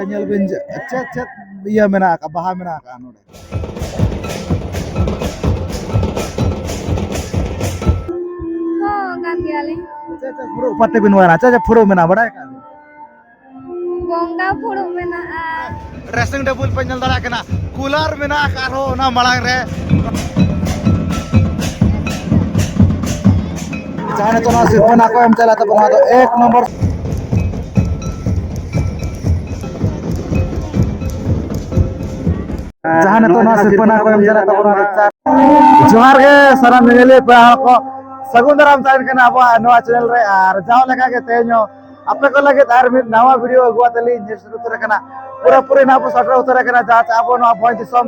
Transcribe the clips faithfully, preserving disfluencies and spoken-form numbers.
ᱧᱮᱞ ᱵᱤᱱ ᱪᱮᱫ ᱪᱮᱫ ᱤᱭᱟᱹ ᱢᱮᱱᱟᱜ ᱟᱠᱟᱫ, ᱵᱟᱦᱟ ᱢᱮᱱᱟᱜ ᱟᱠᱟᱫ ᱱᱚᱰᱮ᱾ ᱦᱚᱸ, ᱜᱟᱱ ᱜᱮᱭᱟᱞᱤᱧ᱾ ᱪᱮᱫ ᱪᱮᱫ ᱯᱷᱩᱲᱩᱜ ᱯᱟᱛᱮ ᱵᱤᱱ ᱵᱟᱲᱟᱭᱟ? ᱪᱮᱫ ᱪᱮᱫ ᱯᱷᱩᱲᱩᱜ ᱢᱮᱱᱟᱜᱼᱟ, ᱵᱟᱲᱟᱭ ᱟᱠᱟᱫ ᱵᱤᱱ? ᱵᱚᱸᱜᱟ ᱯᱷᱩᱲᱩᱜ ᱢᱮᱱᱟᱜᱼᱟ᱾ ᱰᱨᱮᱥᱤᱝ ᱴᱮᱵᱩᱞ ᱯᱮ ᱧᱮᱞ ᱫᱟᱲᱮᱭᱟᱜ ᱠᱟᱱᱟ, ᱠᱩᱞᱟᱨ ᱢᱮᱱᱟᱜ ᱟᱠᱟᱫ ᱟᱨᱦᱚᱸ ᱚᱱᱟ ᱢᱟᱲᱟᱝ ᱨᱮ᱾ ᱡᱟᱦᱟᱸ ᱱᱤᱛᱚᱜ ᱱᱚᱣᱟ ᱥᱤᱨᱯᱟᱹ ᱱᱟᱜ ᱠᱚ ᱮᱢ ᱪᱟᱞᱟᱜ ᱛᱟᱵᱚᱱᱟ, ᱚᱱᱟ ᱫᱚ ᱮᱠ ᱱᱚᱢᱵᱚᱨ᱾ ᱡᱟᱦᱟᱸ ᱱᱤᱛᱚᱜ ᱱᱚᱣᱟ ᱥᱤᱨᱯᱟᱹ ᱱᱟᱜ ᱠᱚ ᱮᱢ ᱪᱟᱞᱟᱜ ᱛᱟᱵᱚᱱᱟ, ᱚᱱᱟ ᱫᱚ ᱪᱟᱨ᱾ ᱡᱚᱦᱟᱨ ᱜᱮ ᱥᱟᱱᱟᱢ ᱧᱮᱧᱮᱞᱤᱭᱟᱹ ᱯᱮᱲᱟ ᱦᱚᱲ ᱠᱚ, ᱥᱟᱹᱜᱩᱱ ᱫᱟᱨᱟᱢ ᱛᱟᱦᱮᱱ ᱠᱟᱱᱟ ᱟᱵᱚᱣᱟᱜ ᱱᱚᱣᱟ ᱪᱮᱱᱮᱞ ᱨᱮ᱾ ᱟᱨ ᱡᱟᱣ ᱞᱮᱠᱟ ᱜᱮ ᱛᱮᱦᱮᱧ ᱦᱚᱸ ᱟᱯᱮ ᱠᱚ ᱞᱟᱹᱜᱤᱫ ᱟᱨ ᱢᱤᱫ ᱱᱟᱣᱟ ᱵᱷᱤᱰᱤᱭᱳ ᱟᱹᱜᱩ ᱠᱟᱛᱮ ᱞᱤᱧ ᱦᱮᱡ ᱥᱮᱴᱮᱨ ᱩᱛᱟᱹᱨ ᱟᱠᱟᱱᱟ᱾ ᱯᱩᱨᱟᱹᱯᱩᱨᱤ ᱱᱟᱜ ᱵᱚ ᱥᱮᱴᱮᱨ ᱩᱛᱟᱹᱨ ᱟᱠᱟᱱᱟ, ᱡᱟᱦᱟᱸ ᱪᱮ ᱟᱵᱚ ᱱᱚᱣᱟ ᱵᱷᱚᱸᱡᱽ ᱫᱤᱥᱚᱢ,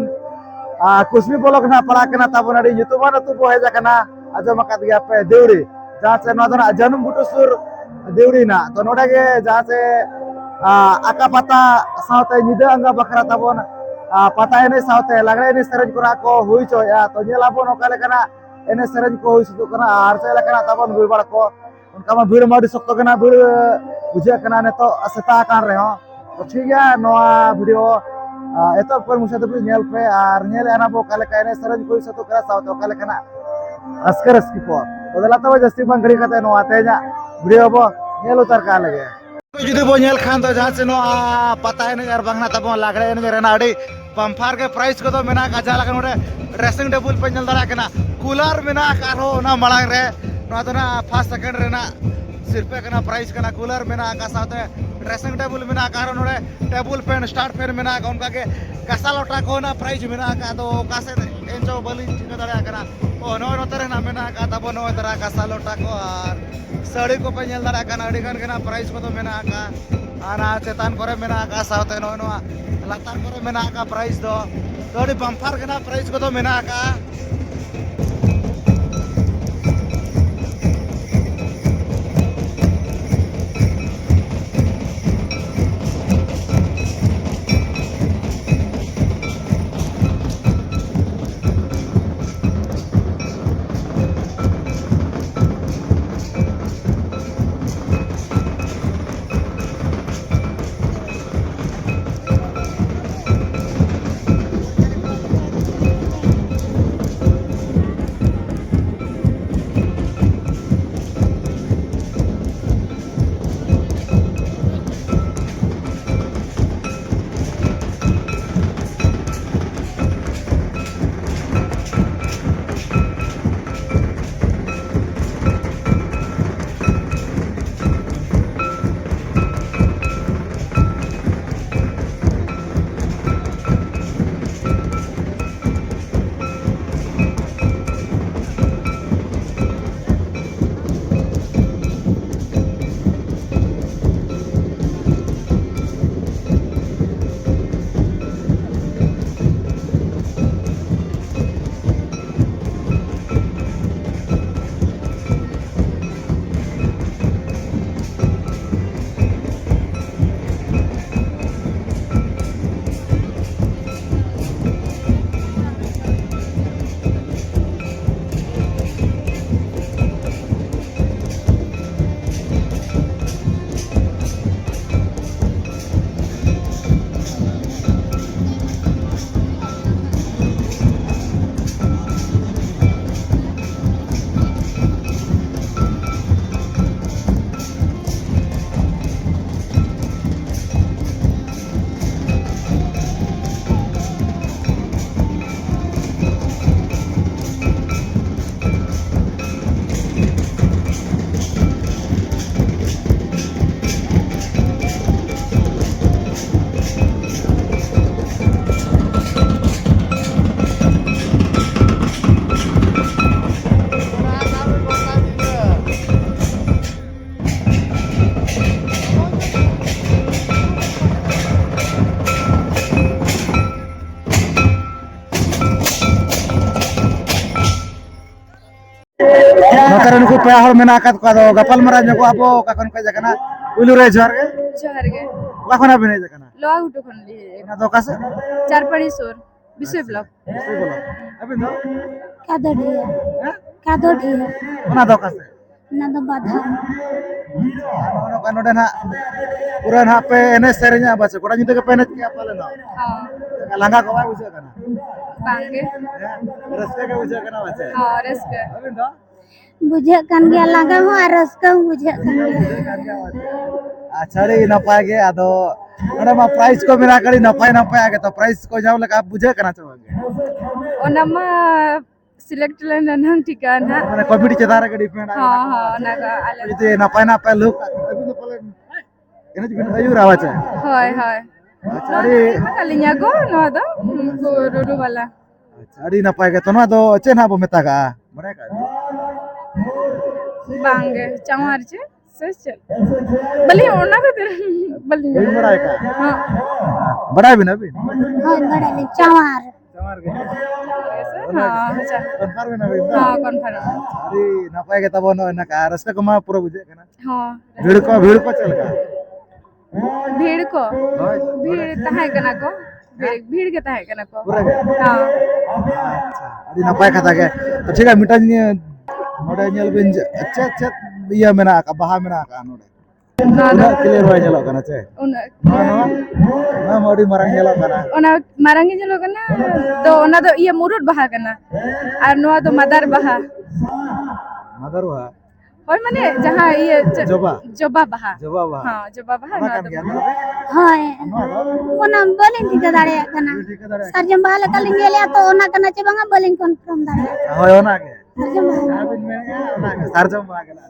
ᱟᱨ ᱠᱩᱥᱵᱤ ᱵᱞᱚᱠ ᱱᱟᱜ ᱯᱟᱲᱟᱜ ᱠᱟᱱᱟ ᱛᱟᱵᱚᱱ, ᱟᱹᱰᱤ ᱧᱩᱛᱩᱢᱟᱱ ᱟᱹᱛᱩ ᱵᱚ ᱦᱮᱡ ᱟᱠᱟᱱᱟ᱾ ᱟᱸᱡᱚᱢ ᱟᱠᱟᱫ ᱜᱮᱭᱟ ᱯᱮ, ᱫᱤᱣᱲᱤ, ᱡᱟᱦᱟᱸ ᱪᱮ ᱱᱚᱣᱟ ᱫᱚ ᱱᱟᱜ ᱡᱟᱹᱱᱩᱢ ᱜᱷᱩᱴᱩ ᱥᱩᱨ ᱫᱤᱣᱲᱤ ᱱᱟᱜ᱾ ᱛᱚ ᱱᱚᱰᱮ ᱜᱮ ᱡᱟᱦᱟᱸ ᱪᱮ, ᱟ, ᱟᱠᱟ ᱯᱟᱛᱟ ᱥᱟᱶᱛᱮ ᱧᱤᱫᱟᱹ ᱟᱸᱜᱟ ᱵᱟᱠᱷᱨᱟ ᱛᱟᱵᱚᱱ, ᱟ, ᱯᱟᱛᱟ ᱮᱱᱮᱡ ᱥᱟᱶᱛᱮ ᱞᱟᱜᱽᱲᱮ ᱮᱱᱮᱡ ᱥᱮᱨᱮᱧ ᱠᱚ ᱱᱟᱜ ᱠᱚ ᱦᱩᱭ ᱦᱚᱪᱚᱭᱮᱫᱼᱟ᱾ ᱛᱚ ᱧᱮᱞ ᱟᱵᱚᱱ ᱚᱠᱟ ᱞᱮᱠᱟᱱᱟᱜ ᱮᱱᱮᱡ ᱥᱮᱨᱮᱧ ᱠᱚ ᱦᱩᱭ ᱥᱟᱹᱛᱚᱜ ᱠᱟᱱᱟ ᱟᱨ ᱪᱮᱫ ᱞᱮᱠᱟᱱᱟᱜ ᱛᱟᱵᱚᱱ ᱵᱷᱤᱲ ᱵᱷᱟᱲ ᱠᱚ᱾ ᱚᱱᱠᱟ ᱢᱟ ᱵᱷᱤᱲ ᱢᱟ ᱟᱹᱰᱤ ᱥᱚᱠᱛᱚ ᱜᱮ ᱱᱟᱜ ᱵᱷᱤᱲ ᱵᱩᱡᱷᱟᱹᱜ ᱠᱟᱱᱟ ᱱᱤᱛᱚᱜ ᱥᱮᱛᱟᱜ ᱟᱠᱟᱱ ᱨᱮᱦᱚᱸ᱾ ᱛᱚ ᱴᱷᱤᱠ ᱜᱮᱭᱟ, ᱱᱚᱣᱟ ᱵᱷᱤᱰᱤᱭᱳ, ᱟ, ᱮᱛᱚᱦᱚᱵ ᱠᱷᱚᱱ ᱢᱩᱪᱟᱹᱫ ᱫᱷᱟᱹᱵᱤᱡ ᱧᱮᱞ ᱯᱮ ᱟᱨ ᱧᱮᱞ ᱮᱜᱼᱟ ᱵᱚ ᱚᱠᱟ ᱞᱮᱠᱟ ᱮᱱᱮᱡ ᱥᱮᱨᱮᱧ ᱠᱚ ᱦᱩᱭ ᱥᱟᱹᱛᱚᱜ ᱠᱟᱱᱟ ᱥᱟᱶᱛᱮ ᱚᱠᱟ ᱞᱮᱠᱟᱱᱟᱜ ᱨᱟᱹᱥᱠᱟᱹ ᱨᱟᱹᱥᱠᱤ ᱠᱚ᱾ ᱛᱚ ᱫᱮᱞᱟ ᱛᱚᱵᱮ ᱡᱟᱹᱥᱛᱤ ᱵᱟᱝ ᱜᱷᱟᱹᱲᱤ ᱠᱟᱛᱮ ᱱᱚᱣᱟ ᱛᱮᱦᱮᱧᱟᱜ ᱵᱷᱤᱰᱤᱭᱳ ᱵᱚ ᱧᱮᱞ ᱩᱛᱟᱹᱨ ᱠᱟᱜ ᱞᱮᱜᱮ᱾ ᱡᱩᱫᱤ ᱵᱚ ᱧᱮᱞ ᱠᱷᱟᱱ ᱫᱚ ᱡᱟᱦᱟᱸ ᱪᱮ ᱱᱚᱣᱟ ᱯᱟᱛᱟ ᱮᱱᱮᱡ ᱟᱨ ᱵᱟᱝ ᱱᱟᱜ ᱛᱟᱵᱚᱱ ᱞᱟᱜᱽᱲᱮ ᱮᱱᱮᱡ ᱨᱮᱱᱟᱜ ᱟᱹᱰᱤ ᱵᱟᱢᱯᱷᱟᱨ ᱜᱮ ᱯᱨᱟᱭᱤᱡᱽ ᱠᱚᱫᱚ ᱢᱮᱱᱟᱜ ᱟᱠᱟᱫ᱾ ᱡᱟᱦᱟᱸ ᱞᱮᱠᱟ ᱱᱚᱰᱮ ᱰᱨᱮᱥᱤᱝ ᱴᱮᱵᱩᱞ ᱯᱮ ᱧᱮᱞ ᱫᱟᱲᱮᱭᱟᱜ ᱠᱟᱱᱟ, ᱠᱩᱞᱟᱨ ᱢᱮᱱᱟᱜ ᱟᱠᱟᱫ ᱟᱨᱦᱚᱸ ᱚᱱᱟ ᱢᱟᱲᱟᱝ ᱨᱮ᱾ ᱱᱚᱣᱟ ᱫᱚ ᱱᱟᱜ ᱯᱷᱟᱥᱴ ᱥᱮᱠᱮᱱᱰ ᱨᱮᱱᱟᱜ ᱥᱤᱨᱯᱟᱹ ᱠᱟᱱᱟ, ᱯᱨᱟᱭᱤᱡᱽ ᱠᱟᱱᱟ᱾ ᱠᱩᱞᱟᱨ ᱢᱮᱱᱟᱜ ᱟᱠᱟᱫ, ᱥᱟᱶᱛᱮ ᱰᱨᱮᱥᱤᱝ ᱴᱮᱵᱩᱞ ᱢᱮᱱᱟᱜ ᱟᱠᱟᱫ, ᱟᱨᱦᱚᱸ ᱱᱚᱰᱮ ᱴᱮᱵᱩᱞ ᱯᱷᱮᱱ, ᱥᱴᱟᱱᱰ ᱯᱷᱮᱱ ᱢᱮᱱᱟᱜ ᱟᱠᱟᱫ᱾ ᱚᱱᱠᱟᱜᱮ ᱠᱟᱸᱥᱟ ᱞᱚᱴᱟ ᱠᱚ ᱨᱮᱱᱟᱜ ᱯᱨᱟᱭᱤᱡᱽ ᱢᱮᱱᱟᱜ ᱟᱠᱟᱫ᱾ ᱟᱫᱚ ᱚᱠᱟ ᱥᱮᱫ ᱮᱱ ᱪᱚ ᱵᱟᱹᱞᱤᱧ ᱴᱷᱤᱠᱟᱹ ᱫᱟᱲᱮᱭᱟᱜ ᱠᱟᱱᱟ᱾ ᱚ, ᱱᱚᱜᱼᱚᱭ ᱱᱚᱛᱮ ᱨᱮ ᱱᱟᱜ ᱢᱮᱱᱟᱜ ᱟᱠᱟᱫ ᱛᱟᱵᱚᱱ ᱱᱚᱜᱼᱚᱭ ᱛᱟᱨᱟ ᱠᱟᱸᱥᱟ ᱞᱚᱴᱟ ᱠᱚ ᱟᱨ ᱥᱟᱹᱲᱤ ᱠᱚᱯᱮ ᱧᱮᱞ ᱫᱟᱲᱮᱭᱟᱜ ᱠᱟᱱᱟ, ᱟᱹᱰᱤ ᱜᱟᱱ ᱜᱮ ᱱᱟᱜ ᱯᱨᱟᱭᱤᱡᱽ ᱠᱚᱫᱚ ᱢᱮᱱᱟᱜ ᱟᱠᱟᱫ᱾ ᱟᱨ ᱱᱚᱣᱟ ᱪᱮᱛᱟᱱ ᱠᱚᱨᱮ ᱢᱮᱱᱟᱜ ᱟᱠᱟᱫ, ᱥᱟᱶᱛᱮ ᱱᱚᱜᱼᱚᱭ ᱱᱚᱣᱟ ᱞᱟᱛᱟᱨ ᱠᱚᱨᱮ ᱢᱮᱱᱟᱜ ᱟᱠᱟᱫ ᱯᱨᱟᱭᱤᱡᱽ ᱫᱚ, ᱫᱚ ᱟᱹᱰᱤ ᱵᱟᱢᱯᱟᱨ ᱜᱮ ᱱᱟᱜ ᱯᱨᱟᱭᱤᱡᱽ ᱠᱚᱫᱚ ᱢᱮᱱᱟᱜ ᱟᱠᱟᱫ᱾ ᱯᱮᱲᱟ ᱦᱚᱲ ᱢᱮᱱᱟᱜ ᱟᱠᱟᱫ ᱠᱚᱣᱟ, ᱟᱫᱚ ᱜᱟᱯᱟᱞ ᱢᱟᱨᱟᱣ ᱧᱚᱜᱚᱜ ᱟᱵᱚ᱾ ᱚᱠᱟ ᱠᱷᱚᱱ ᱯᱮ ᱦᱮᱡ ᱟᱠᱟᱱᱟ? ᱯᱩᱭᱞᱩ ᱨᱮ ᱡᱚᱦᱟᱨ ᱜᱮ᱾ ᱡᱚᱦᱟᱨ ᱜᱮ᱾ ᱚᱠᱟ ᱠᱷᱚᱱᱟᱜ ᱵᱮᱱ ᱦᱮᱡ ᱟᱠᱟᱱᱟ? ᱞᱳᱣᱟ ᱜᱷᱩᱴᱩ ᱠᱷᱚᱱ ᱞᱤᱧ ᱦᱮᱡ ᱟᱠᱟᱱᱟ᱾ ᱚᱱᱟ ᱫᱚ ᱚᱠᱟ ᱥᱮᱫ? ᱪᱟᱨᱯᱟᱲᱤ ᱥᱩᱨ, ᱵᱤᱥᱩᱭ ᱵᱞᱚᱠ᱾ ᱵᱤᱥᱩᱭ ᱵᱞᱚᱠ᱾ ᱟᱹᱵᱤᱱ ᱫᱚ? ᱠᱟᱫᱚᱰᱤᱭᱟᱹ᱾ ᱦᱮᱸ? ᱠᱟᱫᱚᱰᱤᱭᱟᱹ᱾ ᱚᱱᱟ ᱫᱚ ᱚᱠᱟ ᱥᱮᱫ? ᱚᱱᱟ ᱫᱚ ᱵᱟᱫᱷᱟ᱾ ᱟᱨ ᱱᱚᱜᱼᱚ ᱱᱚᱝᱠᱟ ᱱᱚᱰᱮ ᱱᱟᱦᱟᱜ ᱯᱩᱨᱟᱹ ᱱᱟᱦᱟᱜ ᱯᱮ ᱮᱱᱮᱡ ᱥᱮᱨᱮᱧᱟ ᱵᱟᱪᱮ? ᱜᱚᱴᱟ ᱧᱤᱫᱟᱹ ᱜᱮᱯᱮ ᱮᱱᱮᱡ ᱜᱮᱭᱟ ᱯᱟᱞᱮ ᱱᱚᱜ? ᱦᱚᱸ᱾ ᱞᱟᱸᱜᱟ ᱠᱚ ᱵᱟᱭ ᱵᱩᱡᱷᱟᱹᱜ ᱠᱟᱱᱟ? ᱵᱟᱝ ᱜᱮ᱾ ᱦᱮᱸ? ᱨᱟᱹᱥᱠᱟᱹ ᱜᱮ ᱵᱩᱡᱷᱟᱹᱜ ᱠᱟᱱᱟ ᱵᱟᱪᱮ? ᱦᱚᱸ, ᱨᱟᱹᱥᱠᱟᱹ᱾ ᱟᱹᱵᱤᱱ ᱫᱚ? ᱵᱩᱡᱷᱟᱹᱜ ᱠᱟᱱ ᱜᱮᱭᱟ, ᱞᱟᱸᱜᱟ ᱦᱚᱸ ᱟᱨ ᱨᱟᱹᱥᱠᱟᱹ ᱦᱚᱸ ᱵᱩᱡᱷᱟᱹᱜ ᱠᱟᱱ ᱜᱮᱭᱟ᱾ ᱟᱪᱪᱷᱟ, ᱟᱹᱰᱤ ᱱᱟᱯᱟᱭ ᱜᱮ᱾ ᱟᱫᱚ ᱱᱚᱰᱮ ᱢᱟ prize ᱠᱚ ᱢᱮᱱᱟᱜ ᱟᱠᱟᱫ, ᱟᱹᱰᱤ ᱱᱟᱯᱟᱭ ᱱᱟᱯᱟᱭ ᱟᱜ ᱜᱮ᱾ ᱛᱚ, prize ᱠᱚ ᱧᱟᱢ ᱞᱮᱠᱟ ᱵᱩᱡᱷᱟᱹᱜ ᱠᱟᱱᱟ ᱪᱮ ᱵᱟᱝ ᱜᱮ? ᱚᱱᱟ ᱢᱟ select ᱞᱮᱱ ᱮᱱᱟᱝ ᱴᱷᱤᱠᱟ ᱱᱟᱦᱟᱜ᱾ ᱢᱟᱱᱮ committee ᱪᱮᱛᱟᱱ ᱨᱮᱜᱮ depend ᱟᱭ᱾ ᱦᱚᱸ, ᱦᱚᱸ, ᱚᱱᱟ ᱫᱚ ᱟᱞᱮ ᱡᱩᱫᱤ ᱱᱟᱯᱟᱭ ᱱᱟᱯᱟᱭ ᱞᱩᱠ, ᱟᱹᱵᱤᱱ ᱫᱚ ᱯᱟᱞᱮᱱ ᱮᱱᱮᱡ ᱵᱤᱱ ᱟᱹᱭᱩᱨᱟ, ᱵᱟᱪᱮ? ᱦᱳᱭ, ᱦᱳᱭ᱾ ᱟᱪᱪᱷᱟ, ᱱᱚᱣᱟ ᱟᱹᱰᱤ ᱫᱚ ᱮᱢ ᱟᱠᱟᱫ ᱞᱤᱧᱟ ᱠᱚ, ᱱᱚᱣᱟ ᱫᱚ ᱩᱱᱠᱩ ᱨᱩᱨᱩ ᱵᱟᱞᱟ᱾ ᱟᱪᱪᱷᱟ, ᱟᱹᱰᱤ ᱱᱟᱯᱟᱭ ᱜᱮ᱾ ᱛᱚ, ᱱᱚᱣᱟ ᱫᱚ ᱪᱮᱫ ᱱᱟᱦᱟᱜ ᱵᱚ ᱢᱮᱛᱟᱜᱟᱜᱼᱟ? ᱵᱟᱲᱟᱭ ᱠᱟᱜ ᱵᱤᱱ? ᱵᱟᱝ ᱜᱮ, ᱪᱟᱣᱟᱨ ᱪᱮ? ᱥᱮ ᱪᱮᱫ? ᱵᱟᱹᱞᱤᱧ, ᱚᱱᱟ ᱠᱷᱟᱹᱛᱤᱨ ᱵᱟᱹᱞᱤᱧ ᱵᱟᱹᱵᱤᱱ ᱵᱟᱲᱟᱭ ᱠᱟᱜᱼᱟ? ᱦᱚᱸ᱾ ᱵᱟᱲᱟᱭ ᱵᱤᱱ ᱟᱹᱵᱤᱱ? ᱦᱳᱭ, ᱵᱟᱲᱟᱭ ᱞᱤᱧ, ᱪᱟᱣᱟᱨ᱾ ᱪᱟᱣᱟᱨ ᱜᱮ᱾ ᱦᱚᱸ, ᱟᱪᱪᱷᱟ᱾ Confirm ᱮᱱᱟ ᱵᱤᱱ ᱛᱚ? ᱦᱚᱸ, confirm᱾ ᱟᱹᱰᱤ ᱱᱟᱯᱟᱭ ᱜᱮ ᱛᱟᱵᱚᱱ ᱱᱚᱜᱼᱚᱭ ᱱᱚᱝᱠᱟ ᱨᱟᱹᱥᱠᱟᱹ ᱠᱚᱢᱟ ᱯᱩᱨᱟᱹ ᱵᱩᱡᱷᱟᱹᱜ ᱠᱟᱱᱟ᱾ ᱦᱚᱸ᱾ ᱵᱷᱤᱲ ᱠᱚ, ᱵᱷᱤᱲ ᱠᱚ ᱪᱮᱫ ᱞᱮᱠᱟ? ᱵᱷᱤᱲ ᱠᱚ? ᱦᱳᱭ᱾ ᱵᱷᱤᱲ ᱛᱟᱦᱮᱸ ᱠᱟᱱᱟ ᱠᱚ᱾ ᱵᱷᱤᱲ, ᱦᱮᱸ? ᱵᱷᱤᱲ ᱜᱮ ᱛᱟᱦᱮᱸ ᱠᱟᱱᱟ ᱠᱚ᱾ ᱯᱩᱨᱟᱹ ᱜᱮ? ᱦᱚᱸ᱾ ᱟᱪᱪᱷᱟ, ᱟᱹᱰᱤ ᱱᱟᱯᱟᱭ ᱠᱟᱛᱷᱟ ᱜᱮ᱾ ᱛᱚ, ᱴᱷᱤᱠ ᱜᱮᱭᱟ, ᱢᱤᱫᱴᱟᱝ, ᱤᱭᱟᱹ, ᱱᱚᱰᱮ ᱧᱮᱞ ᱵᱤᱱ ᱡᱮ ᱪᱮᱫ ᱪᱮᱫ ᱤᱭᱟᱹ ᱢᱮᱱᱟᱜ ᱟᱠᱟᱫ, ᱵᱟᱦᱟ ᱢᱮᱱᱟᱜ ᱟᱠᱟᱫ ᱱᱚᱰᱮ? ᱱᱚᱣᱟ ᱫᱚ ᱩᱱᱟᱹᱜ clear ᱵᱟᱭ ᱧᱮᱞᱚᱜ ᱠᱟᱱᱟ ᱪᱮ? ᱩᱱᱟᱹᱜ ᱱᱚᱣᱟ, ᱱᱚᱣᱟ, ᱱᱚᱣᱟ ᱢᱟ ᱟᱹᱰᱤ ᱢᱟᱨᱟᱝ ᱧᱮᱞᱚᱜ ᱠᱟᱱᱟ᱾ ᱚᱱᱟ ᱢᱟᱨᱟᱝ ᱜᱮ ᱧᱮᱞᱚᱜ ᱠᱟᱱᱟ, ᱛᱚ ᱚᱱᱟ ᱫᱚ ᱤᱭᱟᱹ ᱢᱩᱨᱩᱫ ᱵᱟᱦᱟ ᱠᱟᱱᱟ᱾ ᱟᱨ ᱱᱚᱣᱟ ᱫᱚ ᱢᱟᱫᱟᱨ ᱵᱟᱦᱟ᱾ ᱢᱟᱫᱟᱨ ᱵᱟᱦᱟ? ᱦᱳᱭ, ᱢᱟᱱᱮ ᱡᱟᱦᱟᱸ ᱤᱭᱟᱹ ᱪᱮᱫ? ᱡᱚᱵᱟ? ᱡᱚᱵᱟ ᱵᱟᱦᱟ᱾ ᱡᱚᱵᱟ ᱵᱟᱦᱟ᱾ ᱦᱚᱸ, ᱡᱚᱵᱟ ᱵᱟᱦᱟ, ᱚᱱᱟ ᱱᱚᱣᱟ ᱠᱟᱱ ᱫᱚ ᱜᱮᱭᱟ, ᱱᱚᱣᱟ ᱫᱚ? ᱦᱳᱭ᱾ ᱱᱚᱣᱟ ᱫᱚ? ᱚᱱᱟ ᱵᱟᱹᱞᱤᱧ ᱴᱷᱤᱠᱟᱹ ᱫᱟᱲᱮᱭᱟᱜ ᱠᱟᱱᱟ᱾ ᱵᱟᱹᱞᱤᱧ ᱴᱷᱤᱠᱟᱹ ᱫᱟᱲᱮᱭᱟᱜ ᱠᱟᱱᱟ᱾ ᱥᱟᱨᱡᱚᱢ ᱵᱟᱦᱟ ᱞᱮᱠᱟᱞᱤᱧ ᱧᱮᱞᱮᱜᱼᱟ, ᱛᱚ ᱚᱱᱟ ᱠᱟᱱᱟ ᱪᱮ ᱵᱟᱝᱟ ᱵᱟᱹᱞᱤᱧ confirm ᱫᱟᱲᱮᱭᱟᱜ ᱠᱟᱱᱟ᱾ ᱦᱳᱭ, ᱚᱱᱟ ᱜᱮ᱾ ᱥᱟᱨᱡᱚᱢ ᱵᱟᱦᱟ᱾ ᱡᱟᱦᱟᱸ ᱵᱤᱱ ᱢᱮᱱᱮᱜᱼᱟ, ᱚᱱᱟ ᱜᱮ, ᱥᱟᱨᱡᱚᱢ ᱵᱟᱦᱟ ᱠᱟᱱᱟ᱾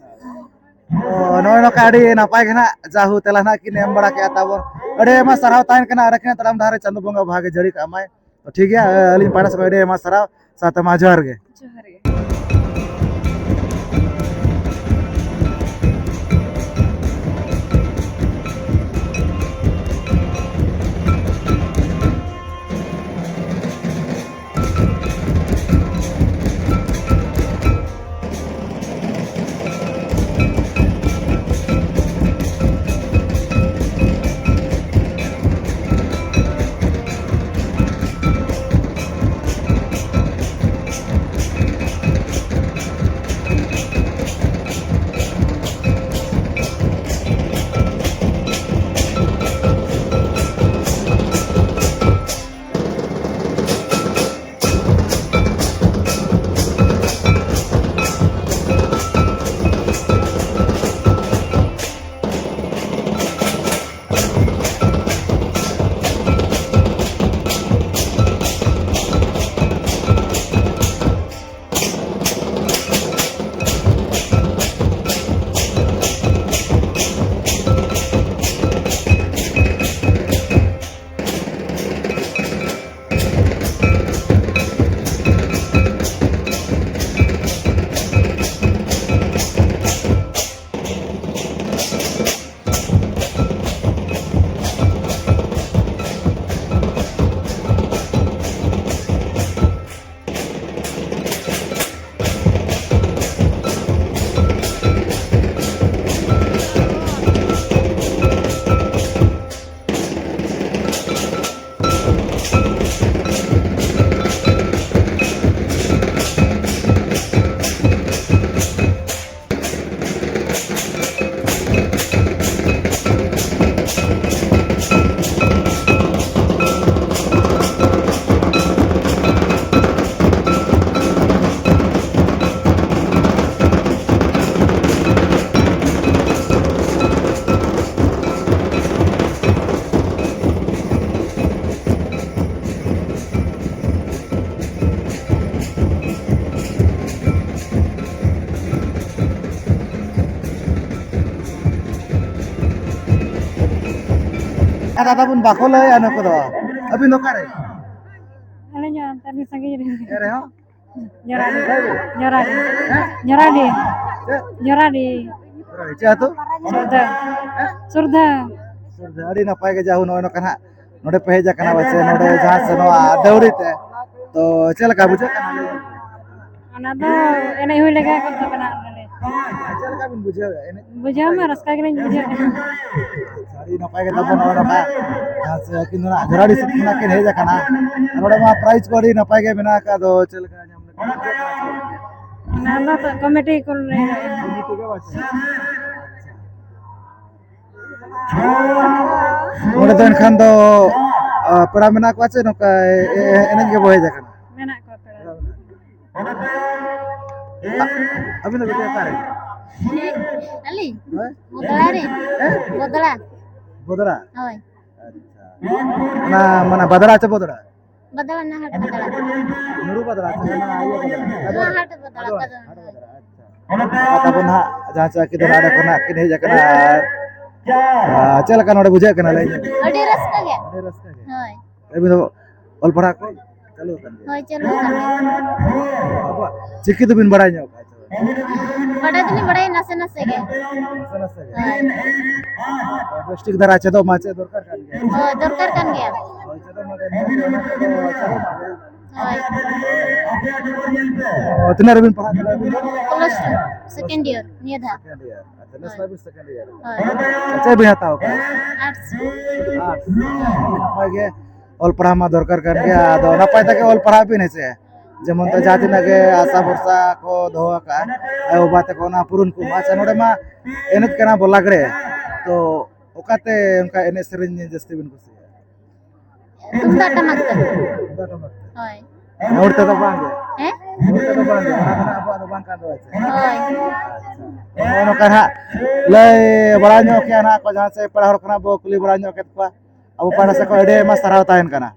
ᱛᱚ, ᱱᱚᱜᱼᱚᱭ ᱱᱚᱝᱠᱟ ᱟᱹᱰᱤ ᱱᱟᱯᱟᱭ ᱜᱮ ᱱᱟᱜ ᱡᱟᱦᱳ ᱛᱮᱞᱟ ᱱᱟᱜ ᱠᱤᱱ ᱮᱢ ᱵᱟᱲᱟ ᱠᱮᱜᱼᱟ ᱛᱟᱵᱚᱱ᱾ ᱟᱹᱰᱤ ᱟᱭᱢᱟ ᱥᱟᱨᱦᱟᱣ ᱛᱟᱦᱮᱱ ᱠᱟᱱᱟ, ᱟᱨ ᱟᱹᱠᱤᱱᱟᱜ ᱛᱟᱲᱟᱢ ᱰᱟᱦᱟᱨ ᱨᱮ ᱪᱟᱸᱫᱳ ᱵᱚᱸᱜᱟ ᱵᱷᱟᱜᱮ ᱡᱟᱹᱲᱤ ᱠᱟᱜ ᱢᱟᱭ᱾ ᱛᱚ, ᱴᱷᱤᱠ ᱜᱮᱭᱟ, ᱟᱹᱞᱤᱧ ᱯᱟᱦᱴᱟ ᱥᱮᱫ ᱠᱷᱚᱱ ᱟᱹᱰᱤ ᱟᱭᱢᱟ ᱥᱟᱨᱦᱟᱣ, ᱥᱟᱶᱛᱮ ᱢᱟ ᱡᱚᱦᱟᱨ ᱜᱮ᱾ ᱡᱚᱦᱟᱨ ᱜᱮ᱾ ᱫᱟᱫᱟ ᱵᱚᱱ ᱵᱟᱠᱚ ᱞᱟᱹᱭᱟ ᱱᱩᱠᱩ ᱫᱚ᱾ ᱟᱹᱵᱤᱱ ᱫᱚ ᱚᱠᱟᱨᱮ? ᱟᱞᱮ ᱧᱚᱜ ᱚᱱᱛᱮ ᱨᱮ ᱥᱟᱺᱜᱤᱧ ᱨᱮ᱾ ᱮᱱ ᱨᱮᱦᱚᱸ? ᱡᱚᱨᱟᱰᱤ᱾ ᱡᱚᱨᱟᱰᱤ᱾ ᱦᱮᱸ? ᱡᱚᱨᱟᱰᱤ᱾ ᱪᱮᱫ? ᱡᱚᱨᱟᱰᱤ᱾ ᱪᱮᱫ ᱟᱹᱛᱩ? ᱥᱩᱨᱫᱷᱟ᱾ ᱦᱮᱸ? ᱥᱩᱨᱫᱷᱟ᱾ ᱥᱩᱨᱫᱷᱟ᱾ ᱟᱹᱰᱤ ᱱᱟᱯᱟᱭ ᱜᱮ, ᱡᱟᱦᱳ, ᱱᱚᱜᱼᱚᱭ ᱱᱚᱝᱠᱟ ᱱᱟᱦᱟᱜ ᱱᱚᱰᱮ ᱯᱮ ᱦᱮᱡ ᱟᱠᱟᱱᱟ ᱯᱟᱪᱮ, ᱱᱚᱰᱮ ᱡᱟᱦᱟᱸ ᱥᱮ ᱱᱚᱣᱟ ᱰᱟᱹᱣᱨᱤ ᱛᱮ᱾ ᱛᱚ ᱪᱮᱫ ᱞᱮᱠᱟ ᱵᱩᱡᱷᱟᱹᱜ ᱠᱟᱱᱟ? ᱚᱱᱟ ᱫᱚ ᱮᱱᱮᱡ ᱦᱩᱭ ᱞᱮᱠᱟ ᱠᱚ ᱵᱮᱱᱟᱣ ᱠᱟᱱᱟ᱾ ᱪᱮᱫ ᱞᱮᱠᱟ ᱵᱤᱱ ᱵᱩᱡᱷᱟᱹᱣᱮᱫᱼᱟ ᱮᱱᱮᱡ? ᱵᱩᱡᱷᱟᱹᱣ ᱢᱟ ᱨᱟᱹᱥᱠᱟᱹ ᱜᱮᱞᱤᱧ ᱵᱩᱡᱷᱟᱹᱣᱮᱫᱼᱟ᱾ ᱟᱹᱰᱤ ᱱᱟᱯᱟᱭ ᱜᱮ ᱛᱟᱵᱚᱱ ᱱᱚᱜᱼᱚᱭ ᱱᱚᱝᱠᱟ᱾ ᱡᱟᱦᱟᱸ ᱥᱮ ᱟᱹᱠᱤᱱ ᱫᱚ ᱱᱟᱜ ᱡᱚᱨᱟᱰᱤ ᱥᱮᱫ ᱠᱷᱚᱱᱟᱜ ᱠᱤᱱ ᱦᱮᱡ ᱟᱠᱟᱱᱟ᱾ ᱱᱚᱰᱮ ᱢᱟ ᱯᱨᱟᱭᱤᱡᱽ ᱠᱚ ᱟᱹᱰᱤ ᱱᱟᱯᱟᱭ ᱜᱮ ᱢᱮᱱᱟᱜ ᱟᱠᱟᱫ, ᱫᱚ ᱪᱮᱫ ᱞᱮᱠᱟ ᱧᱟᱢ ᱞᱮᱠᱟ? ᱚᱱᱟ ᱫᱚ ᱠᱚᱢᱤᱴᱤ ᱠᱚ ᱞᱟᱹᱭ ᱫᱟᱲᱮᱭᱟᱜᱼᱟ᱾ ᱠᱚᱢᱤᱴᱤ ᱜᱮ ᱵᱟᱝ ᱥᱮ? ᱱᱚᱰᱮ ᱫᱚ ᱮᱱᱠᱷᱟᱱ ᱫᱚ, ᱟ, ᱯᱮᱲᱟ ᱢᱮᱱᱟᱜ ᱠᱚᱣᱟ ᱪᱮ ᱱᱚᱝᱠᱟ ᱮ-, ᱮ-, ᱮᱱᱮᱡ ᱜᱮᱵᱚ ᱦᱮᱡ ᱟᱠᱟᱱᱟ? ᱢᱮᱱᱟᱜ ᱠᱚᱣᱟ ᱯᱮᱲᱟ᱾ ᱯᱮᱲᱟ ᱢᱮᱱᱟᱜ ᱠᱚᱣᱟ᱾ ᱟ-, ᱟᱹᱵᱤᱱ ᱫᱚ ᱵᱤᱴᱤ ᱚᱠᱟᱨᱮ? ᱟᱹᱞᱤᱧ? ᱦᱳᱭ? ᱵᱚᱫᱲᱟ ᱨᱮ᱾ ᱦᱮᱸ? ᱵᱚᱫᱲᱟ᱾ ᱵᱚᱫᱲᱟ? ᱦᱳᱭ᱾ ᱟᱪᱪᱷᱟ᱾ ᱚᱱᱟ ᱢᱟᱱᱮ ᱵᱟᱫᱲᱟ ᱪᱮ ᱵᱚᱫᱲᱟ? ᱵᱟᱫᱲᱟ ᱱᱟ ᱦᱟᱴ ᱵᱟᱫᱲᱟ᱾ ᱱᱩᱨᱩ ᱵᱟᱫᱲᱟ ᱪᱮ ᱚᱱᱟ ᱤᱭᱟᱹ ᱵᱟᱫᱲᱟ? ᱱᱚᱣᱟ ᱦᱟᱴ ᱵᱟᱫᱲᱟ, ᱦᱟᱴ ᱠᱚᱫᱚ᱾ ᱵᱟᱫᱲᱟ, ᱟᱪᱪᱷᱟ᱾ ᱟᱨ ᱛᱟᱵᱚᱱ ᱦᱟᱸᱜ ᱡᱟᱦᱟᱸ ᱪᱮ ᱟᱹᱠᱤᱱ ᱫᱚ ᱱᱚᱰᱮ ᱠᱷᱚᱱᱟᱜ ᱠᱤᱱ ᱦᱮᱡ ᱟᱠᱟᱱᱟ, ᱟᱨ, ᱟᱨ ᱪᱮᱫ ᱞᱮᱠᱟ ᱱᱚᱰᱮ ᱵᱩᱡᱷᱟᱹᱜ ᱠᱟᱱᱟ ᱞᱟᱹᱭ ᱧᱚᱜ ᱵᱤᱱ? ᱟᱹᱰᱤ ᱨᱟᱹᱥᱠᱟᱹ ᱜᱮ᱾ ᱟᱹᱰᱤ ᱨᱟᱹᱥᱠᱟᱹ ᱜᱮ᱾ ᱦᱳᱭ᱾ ᱟᱹᱵᱤᱱ ᱫᱚ ᱚᱞ ᱯᱟᱲᱦᱟᱣ ᱠᱚ ᱪᱟᱹᱞᱩ ᱟᱠᱟᱱ ᱜᱮᱭᱟ? ᱦᱳᱭ, ᱪᱟᱹᱞᱩ ᱟᱠᱟᱱ ᱜᱮᱭᱟ᱾ ᱟᱵᱚᱣᱟᱜ ᱪᱤᱠᱤ ᱫᱚᱵᱤᱱ ᱵᱟᱲᱟᱭ ᱧᱚᱜ ᱠᱟᱜᱼᱟ ᱥᱮ ᱵᱟᱝ? ᱵᱟᱰᱟᱭ ᱫᱚᱞᱤᱧ ᱵᱟᱰᱟᱭᱟ ᱱᱟᱥᱮ ᱱᱟᱥᱮ ᱜᱮ᱾ ᱱᱟᱥᱮ ᱱᱟᱥᱮ ᱜᱮ? ᱦᱳᱭ᱾ ᱵᱮᱥ ᱴᱷᱤᱠ ᱫᱷᱟᱨᱟ ᱪᱮᱫᱚᱜ ᱢᱟ, ᱪᱮᱫ ᱫᱚᱨᱠᱟᱨ ᱠᱟᱱ ᱜᱮᱭᱟ᱾ ᱦᱳᱭ, ᱫᱚᱨᱠᱟᱨ ᱠᱟᱱ ᱜᱮᱭᱟ᱾ ᱦᱳᱭ, ᱪᱮᱫᱚᱜ ᱢᱟ, ᱚᱱᱟ ᱠᱚᱫᱚ ᱪᱟᱹᱞᱩ ᱢᱟ᱾ ᱦᱳᱭ᱾ ᱚ, ᱛᱤᱱᱟᱹᱜ ᱨᱮᱵᱤᱱ ᱯᱟᱲᱦᱟᱜ ᱠᱟᱱᱟ ᱟᱹᱵᱤᱱ ᱫᱚ? Plus two, second year, ᱱᱤᱭᱟᱹ ᱫᱷᱟᱣ᱾ Second year᱾ ᱟᱪᱪᱷᱟ, ᱱᱮᱥ ᱦᱳᱭ᱾ ᱢᱟ ᱵᱤᱱ second year᱾ ᱦᱳᱭ᱾ ᱪᱮᱫ ᱵᱤᱱ ᱦᱟᱛᱟᱣ ᱠᱟᱜᱼᱟ? Arts᱾ Arts᱾ ᱱᱟᱯᱟᱭ ᱜᱮ, ᱚᱞ ᱯᱟᱲᱦᱟᱣ ᱢᱟ ᱫᱚᱨᱠᱟᱨ ᱠᱟᱱ ᱜᱮᱭᱟ, ᱟᱫᱚ ᱱᱟᱯᱟᱭ ᱛᱮᱜᱮ ᱚᱞ ᱯᱟᱲᱦᱟᱣ ᱵᱤᱱ, ᱦᱮᱸ ᱥᱮ? ᱡᱮᱢᱚᱱ ᱛᱮ ᱡᱟᱦᱟᱸ ᱛᱤᱱᱟᱹᱜ ᱜᱮ ᱟᱥᱟ ᱵᱷᱚᱨᱥᱟ ᱠᱚ ᱫᱚᱦᱚ ᱟᱠᱟᱫᱼᱟ, ᱟᱭᱳᱼᱵᱟᱵᱟ ᱛᱟᱠᱚ, ᱚᱱᱟ ᱯᱩᱨᱩᱱ ᱠᱚ ᱢᱟ᱾ ᱟᱪᱪᱷᱟ, ᱱᱚᱰᱮ ᱢᱟ ᱮᱱᱮᱡ ᱠᱟᱱᱟ ᱵᱚ ᱞᱟᱜᱽᱲᱮ, ᱛᱚ ᱚᱠᱟᱛᱮ ᱚᱱᱠᱟ ᱮᱱᱮᱡ ᱥᱮᱨᱮᱧ ᱡᱟᱹᱥᱛᱤ ᱵᱤᱱ ᱠᱩᱥᱤᱭᱟᱜᱼᱟ? ᱛᱩᱢᱫᱟᱜ ᱴᱟᱢᱟᱠ ᱛᱮ᱾ ᱛᱩᱢᱫᱟᱜ ᱴᱟᱢᱟᱠ ᱛᱮ? ᱦᱳᱭ᱾ ᱦᱚᱲ ᱛᱮᱫᱚ ᱵᱟᱝ ᱜᱮ? ᱦᱮᱸ? ᱦᱚᱲ ᱛᱮᱫᱚ ᱵᱟᱝ ᱜᱮ? ᱚᱱᱟ ᱫᱚ ᱱᱟᱜ ᱟᱵᱚᱣᱟᱜ ᱫᱚ ᱵᱟᱝ ᱠᱟᱱ ᱛᱟᱵᱚᱱᱟ ᱥᱮ? ᱦᱳᱭ᱾ ᱟᱪᱪᱷᱟ᱾ ᱱᱚᱜᱼᱚ ᱱᱚᱝᱠᱟ ᱱᱟᱜ ᱞᱟᱹᱭ ᱵᱟᱲᱟ ᱧᱚᱜ ᱠᱮᱜᱼᱟ ᱱᱟᱜ ᱠᱚ, ᱡᱟᱦᱟᱸ ᱥᱮᱫ ᱯᱮᱲᱟ ᱦᱚᱲ ᱠᱷᱚᱱᱟᱜ ᱵᱚ ᱠᱩᱞᱤ ᱵᱟᱲᱟ ᱧᱚᱜ ᱠᱮᱫ ᱠᱚᱣᱟ᱾ ᱟᱵᱚ ᱯᱟᱦᱴᱟ ᱥᱮᱫ ᱠᱷᱚᱱ ᱟᱹᱰᱤ ᱟᱭᱢᱟ ᱥᱟᱨᱦᱟᱣ ᱛᱟᱦᱮᱱ ᱠᱟᱱᱟ᱾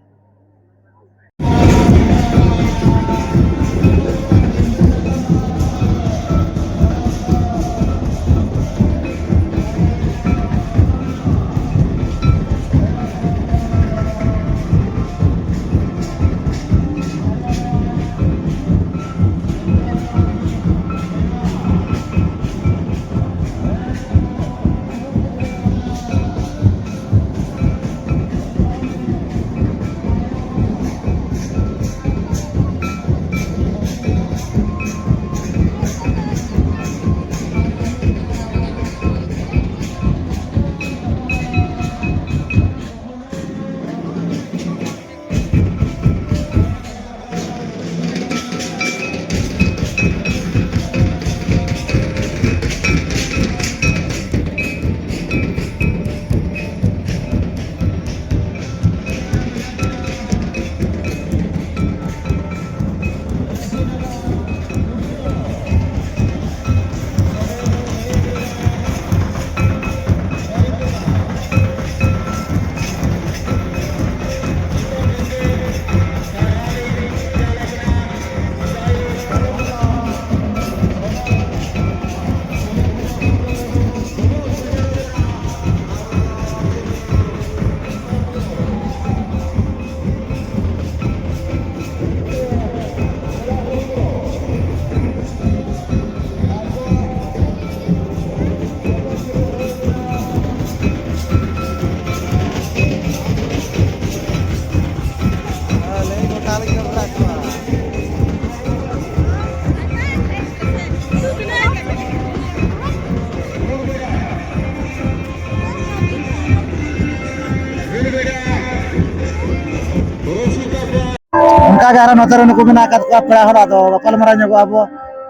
ᱟᱨ ᱱᱚᱛᱮ ᱨᱮ ᱱᱩᱠᱩ ᱢᱮᱱᱟᱜ ᱟᱠᱟᱫ ᱠᱚᱣᱟ ᱯᱮᱲᱟ ᱦᱚᱲ, ᱟᱫᱚ ᱜᱟᱯᱟᱞ ᱢᱟᱨᱟᱣ ᱧᱚᱜᱚᱜ ᱟᱵᱚ᱾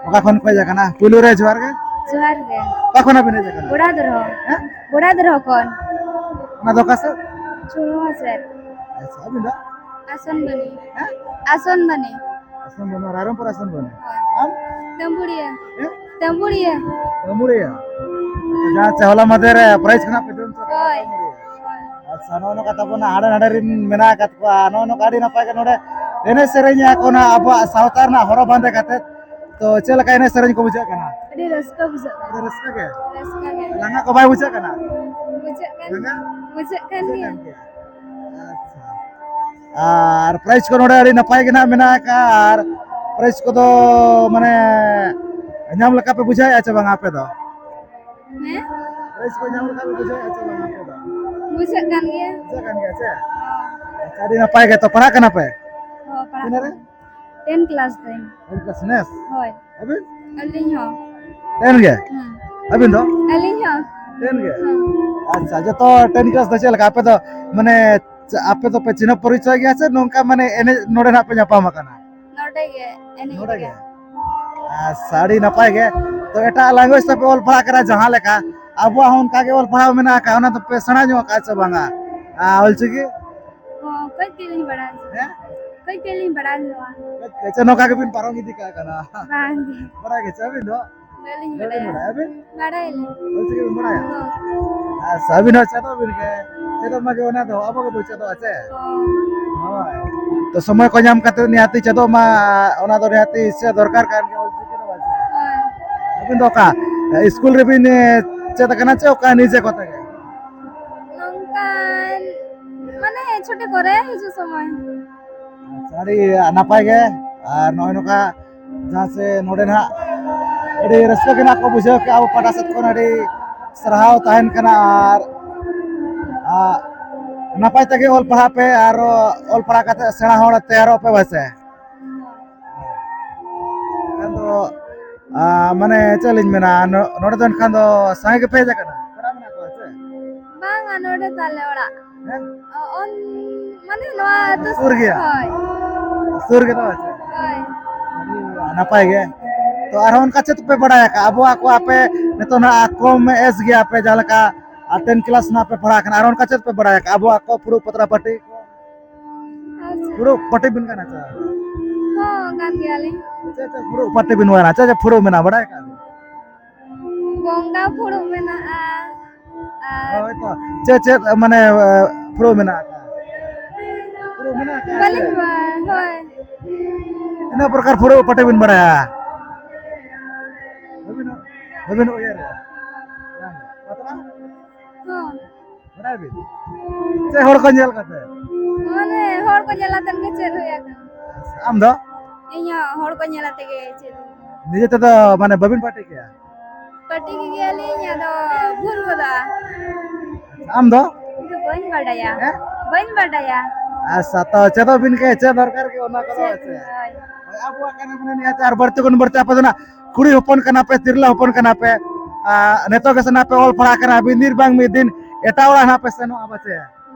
ᱚᱠᱟ ᱠᱷᱚᱱ ᱠᱚ ᱦᱮᱡ ᱟᱠᱟᱱᱟ? ᱯᱩᱭᱞᱩ ᱨᱮ ᱡᱚᱦᱟᱨ ᱜᱮ᱾ ᱡᱚᱦᱟᱨ ᱜᱮ᱾ ᱚᱠᱟ ᱠᱷᱚᱱᱟᱜ ᱵᱤᱱ ᱦᱮᱡ ᱟᱠᱟᱱᱟ? ᱵᱚᱲᱟ ᱫᱚᱨᱦᱚ᱾ ᱦᱮᱸ? ᱵᱚᱲᱟ ᱫᱚᱨᱦᱚ ᱠᱷᱚᱱ᱾ ᱚᱱᱟ ᱫᱚ ᱚᱠᱟ ᱥᱮᱫ? ᱪᱩᱱᱩᱦᱟ ᱥᱮᱫ᱾ ᱟᱪᱪᱷᱟ, ᱟᱹᱵᱤᱱ ᱫᱚ? ᱟᱥᱚᱱᱵᱟᱱᱤ᱾ ᱦᱮᱸ? ᱟᱥᱚᱱᱵᱟᱱᱤ᱾ ᱟᱥᱚᱱᱵᱟᱱᱤ, ᱨᱟᱭᱨᱚᱝᱯᱩᱨ ᱟᱥᱚᱱᱵᱟᱱᱤ᱾ ᱦᱳᱭ᱾ ᱟᱢ? ᱛᱟᱢᱵᱩᱲᱤᱭᱟᱹ᱾ ᱦᱮᱸ? ᱛᱟᱢᱵᱩᱲᱤᱭᱟᱹ᱾ ᱛᱟᱢᱵᱩᱲᱤᱭᱟᱹ? ᱡᱟᱦᱟᱸ ᱪᱮ ᱦᱚᱞᱟ ᱢᱟᱫᱷᱮᱨ ᱨᱮ prize ᱠᱷᱚᱱᱟᱜ ᱯᱮ ᱡᱚᱢ ᱦᱚᱪᱚ ᱠᱟᱫᱟ ᱦᱳᱭ᱾ ᱛᱟᱢᱵᱩᱲᱤᱭᱟᱹ? ᱦᱳᱭ᱾ ᱟᱪᱪᱷᱟ, ᱱᱚᱜᱼᱚ ᱱᱚᱝᱠᱟ ᱛᱟᱵᱚᱱ ᱦᱟᱸᱰᱮ ᱱᱟᱰᱮ ᱨᱮᱱ ᱢᱮᱱᱟᱜ ᱟᱠᱟᱫ ᱠᱚᱣᱟ᱾ ᱱᱚᱜᱼᱚ ᱱᱚᱝᱠᱟ ᱟᱹᱰᱤ ᱱᱟᱯᱟᱭ ᱜᱮ ᱱᱚᱰᱮ ᱮᱱᱮᱡ ᱥᱮᱨᱮᱧ ᱟᱠᱚ ᱱᱟᱜ ᱟᱵᱚᱣᱟᱜ ᱥᱟᱶᱛᱟ ᱨᱮᱱᱟᱜ ᱦᱚᱨᱚᱜ ᱵᱟᱸᱫᱮ ᱠᱟᱛᱮ᱾ ᱛᱚ ᱪᱮᱫ ᱞᱮᱠᱟ ᱮᱱᱮᱡ ᱥᱮᱨᱮᱧ ᱠᱚ ᱵᱩᱡᱷᱟᱹᱜ ᱠᱟᱱᱟ? ᱟᱹᱰᱤ ᱨᱟᱹᱥᱠᱟᱹ ᱵᱩᱡᱷᱟᱹᱜ ᱠᱟᱱᱟ᱾ ᱟᱹᱰᱤ ᱨᱟᱹᱥᱠᱟᱹ ᱜᱮ? ᱨᱟᱹᱥᱠᱟᱹ ᱜᱮ᱾ ᱞᱟᱸᱜᱟ ᱠᱚ ᱵᱟᱭ ᱵᱩᱡᱷᱟᱹᱜ ᱠᱟᱱᱟ? ᱵᱩᱡᱷᱟᱹᱜ ᱠᱟᱱ ᱞᱟᱸᱜᱟ? ᱜᱮᱭᱟ᱾ ᱵᱩᱡᱷᱟᱹᱜ ᱠᱟᱱ ᱵᱩᱡᱷᱟᱹᱜ ᱜᱮᱭᱟ᱾ ᱠᱟᱱ ᱜᱮᱭᱟ᱾ ᱟᱪᱪᱷᱟ᱾ ᱟᱨ prize ᱠᱚ ᱱᱚᱰᱮ ᱟᱹᱰᱤ ᱱᱟᱯᱟᱭ ᱜᱮ ᱱᱟᱜ ᱢᱮᱱᱟᱜ ᱟᱠᱟᱫᱼᱟ, ᱟᱨ prize ᱠᱚᱫᱚ ᱢᱟᱱᱮ ᱧᱟᱢ ᱞᱮᱠᱟ ᱯᱮ ᱵᱩᱡᱷᱟᱹᱣᱮᱫᱼᱟ ᱪᱮ ᱵᱟᱝ ᱟᱯᱮ ᱫᱚ? ᱦᱮᱸ? Prize ᱠᱚ ᱧᱟᱢ ᱞᱮᱠᱟ ᱯᱮ ᱵᱩᱡᱷᱟᱹᱣᱮᱫᱼᱟ ᱪᱮ ᱵᱟᱝ ᱟᱯᱮ ᱫᱚ? ᱵᱩᱡᱷᱟᱹᱜ ᱠᱟᱱ ᱜᱮᱭᱟ᱾ ᱵᱩᱡᱷᱟᱹᱜ ᱠᱟᱱ ᱜᱮᱭᱟ ᱪᱮ? ᱦᱚᱸ᱾ ᱟᱪᱪᱷᱟ, ᱟᱹᱰᱤ ᱱᱟᱯᱟᱭ ᱜᱮ᱾ ᱛᱚ ᱯᱟᱲᱦᱟᱜ ᱠᱟᱱᱟ ᱯᱮ? ᱦᱚᱸ, ᱯᱟᱲᱦᱟᱜ ᱛᱤᱱᱟᱹᱜ ᱨᱮ? ᱠᱟᱱᱟ᱾ Ten class ᱫᱟᱹᱧ᱾ Ten class ᱱᱮᱥ? ᱦᱳᱭ᱾ ᱟᱹᱵᱤᱱ? ᱟᱹᱞᱤᱧ ᱦᱚᱸ᱾ Ten ᱜᱮ? ᱦᱩᱸ᱾ ᱟᱹᱵᱤᱱ ᱫᱚ? ᱟᱹᱞᱤᱧ ᱦᱚᱸ᱾ Ten ᱜᱮ? ᱦᱩᱸ᱾ ᱟᱪᱪᱷᱟ, ᱡᱚᱛᱚ ten class ᱫᱚ ᱪᱮᱫ ᱞᱮᱠᱟ? ᱟᱯᱮ ᱫᱚ ᱢᱟᱱᱮ ᱪᱮ-, ᱟᱯᱮ ᱫᱚᱯᱮ ᱪᱤᱱᱦᱟᱹᱯ ᱯᱚᱨᱤᱪᱚᱭ ᱜᱮᱭᱟ ᱥᱮ ᱱᱚᱝᱠᱟ ᱢᱟᱱᱮ ᱮᱱᱮᱡ ᱱᱚᱰᱮ ᱱᱟᱜ ᱯᱮ ᱧᱟᱯᱟᱢ ᱟᱠᱟᱱᱟ? ᱱᱚᱰᱮ ᱜᱮ ᱮᱱᱮᱡ ᱱᱚᱰᱮ ᱨᱮᱜᱮ᱾ ᱜᱮ? ᱟᱪᱪᱷᱟ, ᱟᱹᱰᱤ ᱱᱟᱯᱟᱭ ᱜᱮ᱾ ᱛᱚ ᱮᱴᱟᱜ language ᱛᱮᱯᱮ ᱚᱞ ᱯᱟᱲᱦᱟᱜ ᱠᱟᱱᱟ ᱡᱟᱦᱟᱸ ᱞᱮᱠᱟ, ᱟᱵᱚᱣᱟᱜ ᱦᱚᱸ ᱚᱱᱠᱟ ᱜᱮ ᱚᱞ ᱯᱟᱲᱦᱟᱣ ᱢᱮᱱᱟᱜ ᱟᱠᱟᱫ, ᱚᱱᱟ ᱫᱚᱯᱮ ᱥᱮᱬᱟ ᱧᱚᱜ ᱟᱠᱟᱫ ᱥᱮ ᱵᱟᱝᱟ? ᱟᱨ ᱚᱞᱪᱤᱠᱤ? ᱦᱚᱸ, ᱠᱟᱹᱡ ᱠᱟᱹᱡ ᱞᱤᱧ ᱵᱟᱲᱟᱭᱟ᱾ ᱦᱮᱸ? ᱠᱟᱹᱡ ᱠᱟᱹᱡ ᱞᱤᱧ ᱵᱟᱲᱟᱭ ᱧᱚᱜᱼᱟ᱾ ᱟᱪᱪᱷᱟ, ᱱᱚᱝᱠᱟ ᱜᱮᱵᱤᱱ ᱯᱟᱨᱚᱢ ᱤᱫᱤ ᱠᱟᱜ ᱠᱟᱱᱟ᱾ ᱵᱟᱝ ᱜᱮ᱾ ᱵᱟᱲᱟᱭ ᱜᱮ ᱪᱮ ᱟᱹᱵᱤᱱ ᱫᱚ? ᱵᱟᱹᱞᱤᱧ ᱵᱟᱹᱵᱤᱱ ᱵᱟᱲᱟᱭᱟ᱾ ᱵᱟᱲᱟᱭᱟ ᱟᱹᱵᱤᱱ? ᱵᱟᱲᱟᱭᱟᱞᱤᱧ᱾ ᱚᱞᱪᱤᱠᱤ ᱵᱤᱱ ᱵᱟᱲᱟᱭᱟ? ᱦᱚᱸ᱾ ᱟᱪᱪᱷᱟ, ᱟᱹᱵᱤᱱ ᱦᱚᱸ ᱪᱮᱫᱚᱜ ᱵᱤᱱ ᱜᱮ᱾ ᱪᱮᱫᱚᱜ ᱢᱟ ᱜᱮ, ᱚᱱᱟ ᱫᱚ ᱟᱵᱚ ᱜᱮᱵᱚᱱ ᱪᱮᱫᱚᱜᱼᱟ ᱪᱮ? ᱦᱚᱸ᱾ ᱦᱳᱭ᱾ ᱛᱚ ᱥᱚᱢᱚᱭ ᱠᱚ ᱧᱟᱢ ᱠᱟᱛᱮ ᱱᱤᱦᱟᱹᱛᱤ ᱪᱮᱫᱚᱜ ᱢᱟ, ᱚᱱᱟ ᱫᱚ ᱱᱤᱦᱟᱹᱛᱤ ᱪᱮᱫ ᱫᱚᱨᱠᱟᱨ ᱠᱟᱱ ᱜᱮᱭᱟ, ᱚᱞᱪᱤᱠᱤ ᱫᱚ ᱵᱟᱝ ᱪᱮ? ᱦᱳᱭ᱾ ᱟᱹᱵᱤᱱ ᱫᱚ ᱚᱠᱟ ᱥᱠᱩᱞ ᱨᱮᱵᱤᱱ, ᱮ, ᱪᱮᱫ ᱟᱠᱟᱱᱟ ᱪᱮ ᱚᱠᱟ ᱱᱤᱡᱮ ᱠᱚᱛᱮ ᱜᱮ? ᱱᱚᱝᱠᱟᱱ, ᱢᱟᱱᱮ, ᱪᱷᱩᱴᱤ ᱠᱚᱨᱮ ᱦᱤᱡᱩᱜ ᱥᱚᱢᱚᱭ᱾ ᱟᱪᱪᱷᱟ, ᱟᱹᱰᱤ ᱱᱟᱯᱟᱭ ᱜᱮ᱾ ᱟᱨ ᱱᱚᱜᱼᱚᱭ ᱱᱚᱝᱠᱟ ᱡᱟᱦᱟᱸ ᱥᱮ ᱱᱚᱰᱮ ᱱᱟᱦᱟᱜ ᱟᱹᱰᱤ ᱨᱟᱹᱥᱠᱟᱹ ᱜᱮ ᱱᱟᱦᱟᱜ ᱠᱚ ᱵᱩᱡᱷᱟᱹᱣ ᱠᱮᱜᱼᱟ, ᱟᱵᱚ ᱯᱟᱦᱴᱟ ᱥᱮᱫ ᱠᱷᱚᱱ ᱟᱹᱰᱤ ᱥᱟᱨᱦᱟᱣ ᱛᱟᱦᱮᱱ ᱠᱟᱱᱟ᱾ ᱟᱨ, ᱟᱨ ᱱᱟᱯᱟᱭ ᱛᱮᱜᱮ ᱚᱞ ᱯᱟᱲᱦᱟᱜ ᱯᱮ, ᱟᱨ ᱚᱞ ᱯᱟᱲᱦᱟᱣ ᱠᱟᱛᱮ ᱥᱮᱬᱟ ᱦᱚᱲ ᱛᱮᱭᱟᱨᱚᱜ ᱯᱮ ᱵᱟᱥᱮ᱾ ᱮᱱᱠᱷᱟᱱ ᱫᱚ, ᱟ, ᱢᱟᱱᱮ ᱪᱮᱫ ᱞᱤᱧ ᱢᱮᱱᱟ, ᱱᱚ-, ᱱᱚᱰᱮ ᱫᱚ ᱮᱱᱠᱷᱟᱱ ᱫᱚ ᱥᱟᱸᱜᱮ ᱜᱮᱯᱮ ᱦᱮᱡ ᱟᱠᱟᱱᱟ? ᱯᱮᱲᱟ ᱢᱮᱱᱟᱜ ᱠᱚᱣᱟ ᱥᱮ? ᱵᱟᱝᱟ, ᱱᱚᱰᱮ ᱛᱟᱞᱮ ᱚᱲᱟᱜ᱾ ᱦᱮᱸ? ᱚ, ᱚᱱ-, ᱢᱟᱱᱮ ᱱᱚᱣᱟ ᱟᱹᱛᱩ ᱥᱩᱨ ᱜᱮᱭᱟ? ᱦᱳᱭ᱾ ᱥᱩᱨ ᱜᱮᱛᱚ ᱟᱪᱪᱷᱟ᱾ ᱦᱳᱭ᱾ ᱱᱟᱯᱟᱭ ᱜᱮ᱾ ᱛᱚ ᱟᱨᱦᱚᱸ ᱚᱱᱠᱟ ᱪᱮᱫ ᱯᱮ ᱵᱟᱲᱟᱭ ᱟᱠᱟᱫ ᱟᱵᱚᱣᱟᱜ ᱠᱚ? ᱟᱯᱮ ᱱᱤᱛᱚᱜ ᱱᱟᱜ ᱠᱚᱢ ᱮᱡᱽ ᱜᱮᱭᱟ ᱯᱮ, ᱡᱟᱦᱟᱸ ᱞᱮᱠᱟ ᱴᱮᱱ ᱠᱞᱟᱥ ᱱᱟᱜ ᱯᱮ ᱯᱟᱲᱦᱟᱜ ᱠᱟᱱᱟ, ᱟᱨ ᱚᱱᱠᱟ ᱪᱮᱫ ᱯᱮ ᱵᱟᱲᱟᱭ ᱟᱠᱟᱫ ᱟᱵᱚᱣᱟᱜ ᱠᱚ ᱯᱷᱩᱲᱩᱜ ᱯᱟᱛᱲᱟ ᱯᱟᱹᱴᱤ? ᱟᱪᱪᱷᱟ᱾ ᱯᱷᱩᱲᱩᱜ ᱯᱟᱹᱴᱤ ᱵᱤᱱ ᱠᱟᱱᱟ ᱪᱮ? ᱦᱚᱸ, ᱠᱟᱱ ᱜᱮᱭᱟᱞᱤᱧ᱾ ᱪᱮᱫ ᱪᱮᱫ ᱯᱷᱩᱲᱩᱜ ᱯᱟᱹᱴᱤ ᱵᱤᱱ ᱵᱟᱲᱟᱭᱟ? ᱪᱮᱫ ᱪᱮᱫ ᱯᱷᱩᱲᱩᱜ ᱢᱮᱱᱟᱜᱼᱟ, ᱵᱟᱲᱟᱭ ᱟᱠᱟᱫ ᱵᱤᱱ? ᱵᱚᱸᱜᱟ ᱯᱷᱩᱲᱩᱜ ᱢᱮᱱᱟᱜᱼᱟ᱾ ᱟᱨ ᱦᱳᱭ ᱛᱚ᱾ ᱪᱮᱫ ᱪᱮᱫ ᱢᱟᱱᱮ, ᱯᱷᱩᱲᱩᱜ ᱢᱮᱱᱟᱜ ᱟᱠᱟᱫ? ᱯᱷᱩᱲᱩᱜ ᱢᱮᱱᱟᱜ ᱟᱠᱟᱫ? ᱵᱟᱹᱞᱤᱧ ᱵᱟᱲᱟᱭᱟ, ᱦᱳᱭ᱾ ᱛᱤᱱᱟᱹᱜ ᱯᱨᱚᱠᱟᱨ ᱯᱷᱩᱲᱩᱜ ᱯᱟᱹᱴᱤ ᱵᱤᱱ ᱵᱟᱲᱟᱭᱟ? ᱵᱟᱹᱵᱤᱱ, ᱵᱟᱹᱵᱤᱱ ᱩᱭᱦᱟᱹᱨᱟ? ᱯᱟᱛᱲᱟ? ᱦᱚᱸ᱾ ᱵᱟᱲᱟᱭ ᱵᱤᱱ? ᱪᱮᱫ ᱦᱚᱲ ᱠᱚ ᱧᱮᱞ ᱠᱟᱛᱮ? ᱢᱟᱱᱮ ᱦᱚᱲ ᱠᱚ ᱧᱮᱞ ᱟᱛᱮᱫ ᱜᱮ ᱪᱮᱫ ᱦᱩᱭ ᱟᱠᱟᱱᱟ᱾ ᱟᱢ ᱫᱚ? ᱤᱧ ᱦᱚᱸ ᱦᱚᱲ ᱠᱚ ᱧᱮᱞ ᱟᱛᱮ ᱜᱮ ᱪᱮᱫ ᱦᱩᱭ ᱟᱠᱟᱱᱟ᱾ ᱱᱤᱡᱮ ᱛᱮᱫᱚ ᱢᱟᱱᱮ ᱵᱟᱹᱵᱤᱱ ᱯᱟᱹᱴᱤ ᱠᱮᱭᱟ? ᱯᱟᱹᱴᱤ ᱜᱮᱭᱟᱞᱤᱧ, ᱟᱫᱚ ᱵᱷᱩᱞ ᱜᱚᱫᱚᱜᱼᱟ᱾ ᱟᱢ ᱫᱚ? ᱤᱧ ᱫᱚ ᱵᱟᱹᱧ ᱵᱟᱰᱟᱭᱟ᱾ ᱦᱮᱸ? ᱵᱟᱹᱧ ᱵᱟᱰᱟᱭᱟ᱾ ᱟᱪᱪᱷᱟ, ᱛᱚ ᱪᱮᱫᱚᱜ ᱵᱤᱱ ᱠᱟᱹᱡ, ᱪᱮᱫ ᱫᱚᱨᱠᱟᱨ ᱜᱮ ᱚᱱᱟ ᱠᱚᱫᱚ, ᱪᱮᱫ ᱦᱮᱸ ᱥᱮ? ᱦᱳᱭ᱾ ᱦᱳᱭ, ᱟᱵᱚᱣᱟᱜ ᱠᱟᱱᱟ ᱢᱟᱱᱮ ᱱᱤᱭᱟᱹ ᱟᱨ ᱵᱟᱹᱲᱛᱤ ᱠᱷᱚᱱ ᱵᱟᱹᱲᱛᱤ ᱟᱯᱮ ᱫᱚ ᱱᱟᱜ ᱠᱩᱲᱤ ᱦᱚᱯᱚᱱ ᱠᱟᱱᱟ ᱯᱮ, ᱛᱤᱨᱞᱟᱹ ᱦᱚᱯᱚᱱ ᱠᱟᱱᱟ ᱯᱮ, ᱟᱨ ᱱᱤᱛᱚᱜ ᱜᱮ ᱥᱮ ᱱᱟᱜ ᱯᱮ ᱚᱞ ᱯᱟᱲᱦᱟᱜ ᱠᱟᱱᱟ, ᱢᱤᱫ ᱫᱤᱱ ᱵᱟᱝ ᱢᱤᱫ ᱫᱤᱱ ᱮᱴᱟᱜ ᱚᱲᱟᱜ ᱱᱟᱜ ᱯᱮ ᱥᱮᱱᱚᱜᱼᱟ ᱯᱟᱪᱮ᱾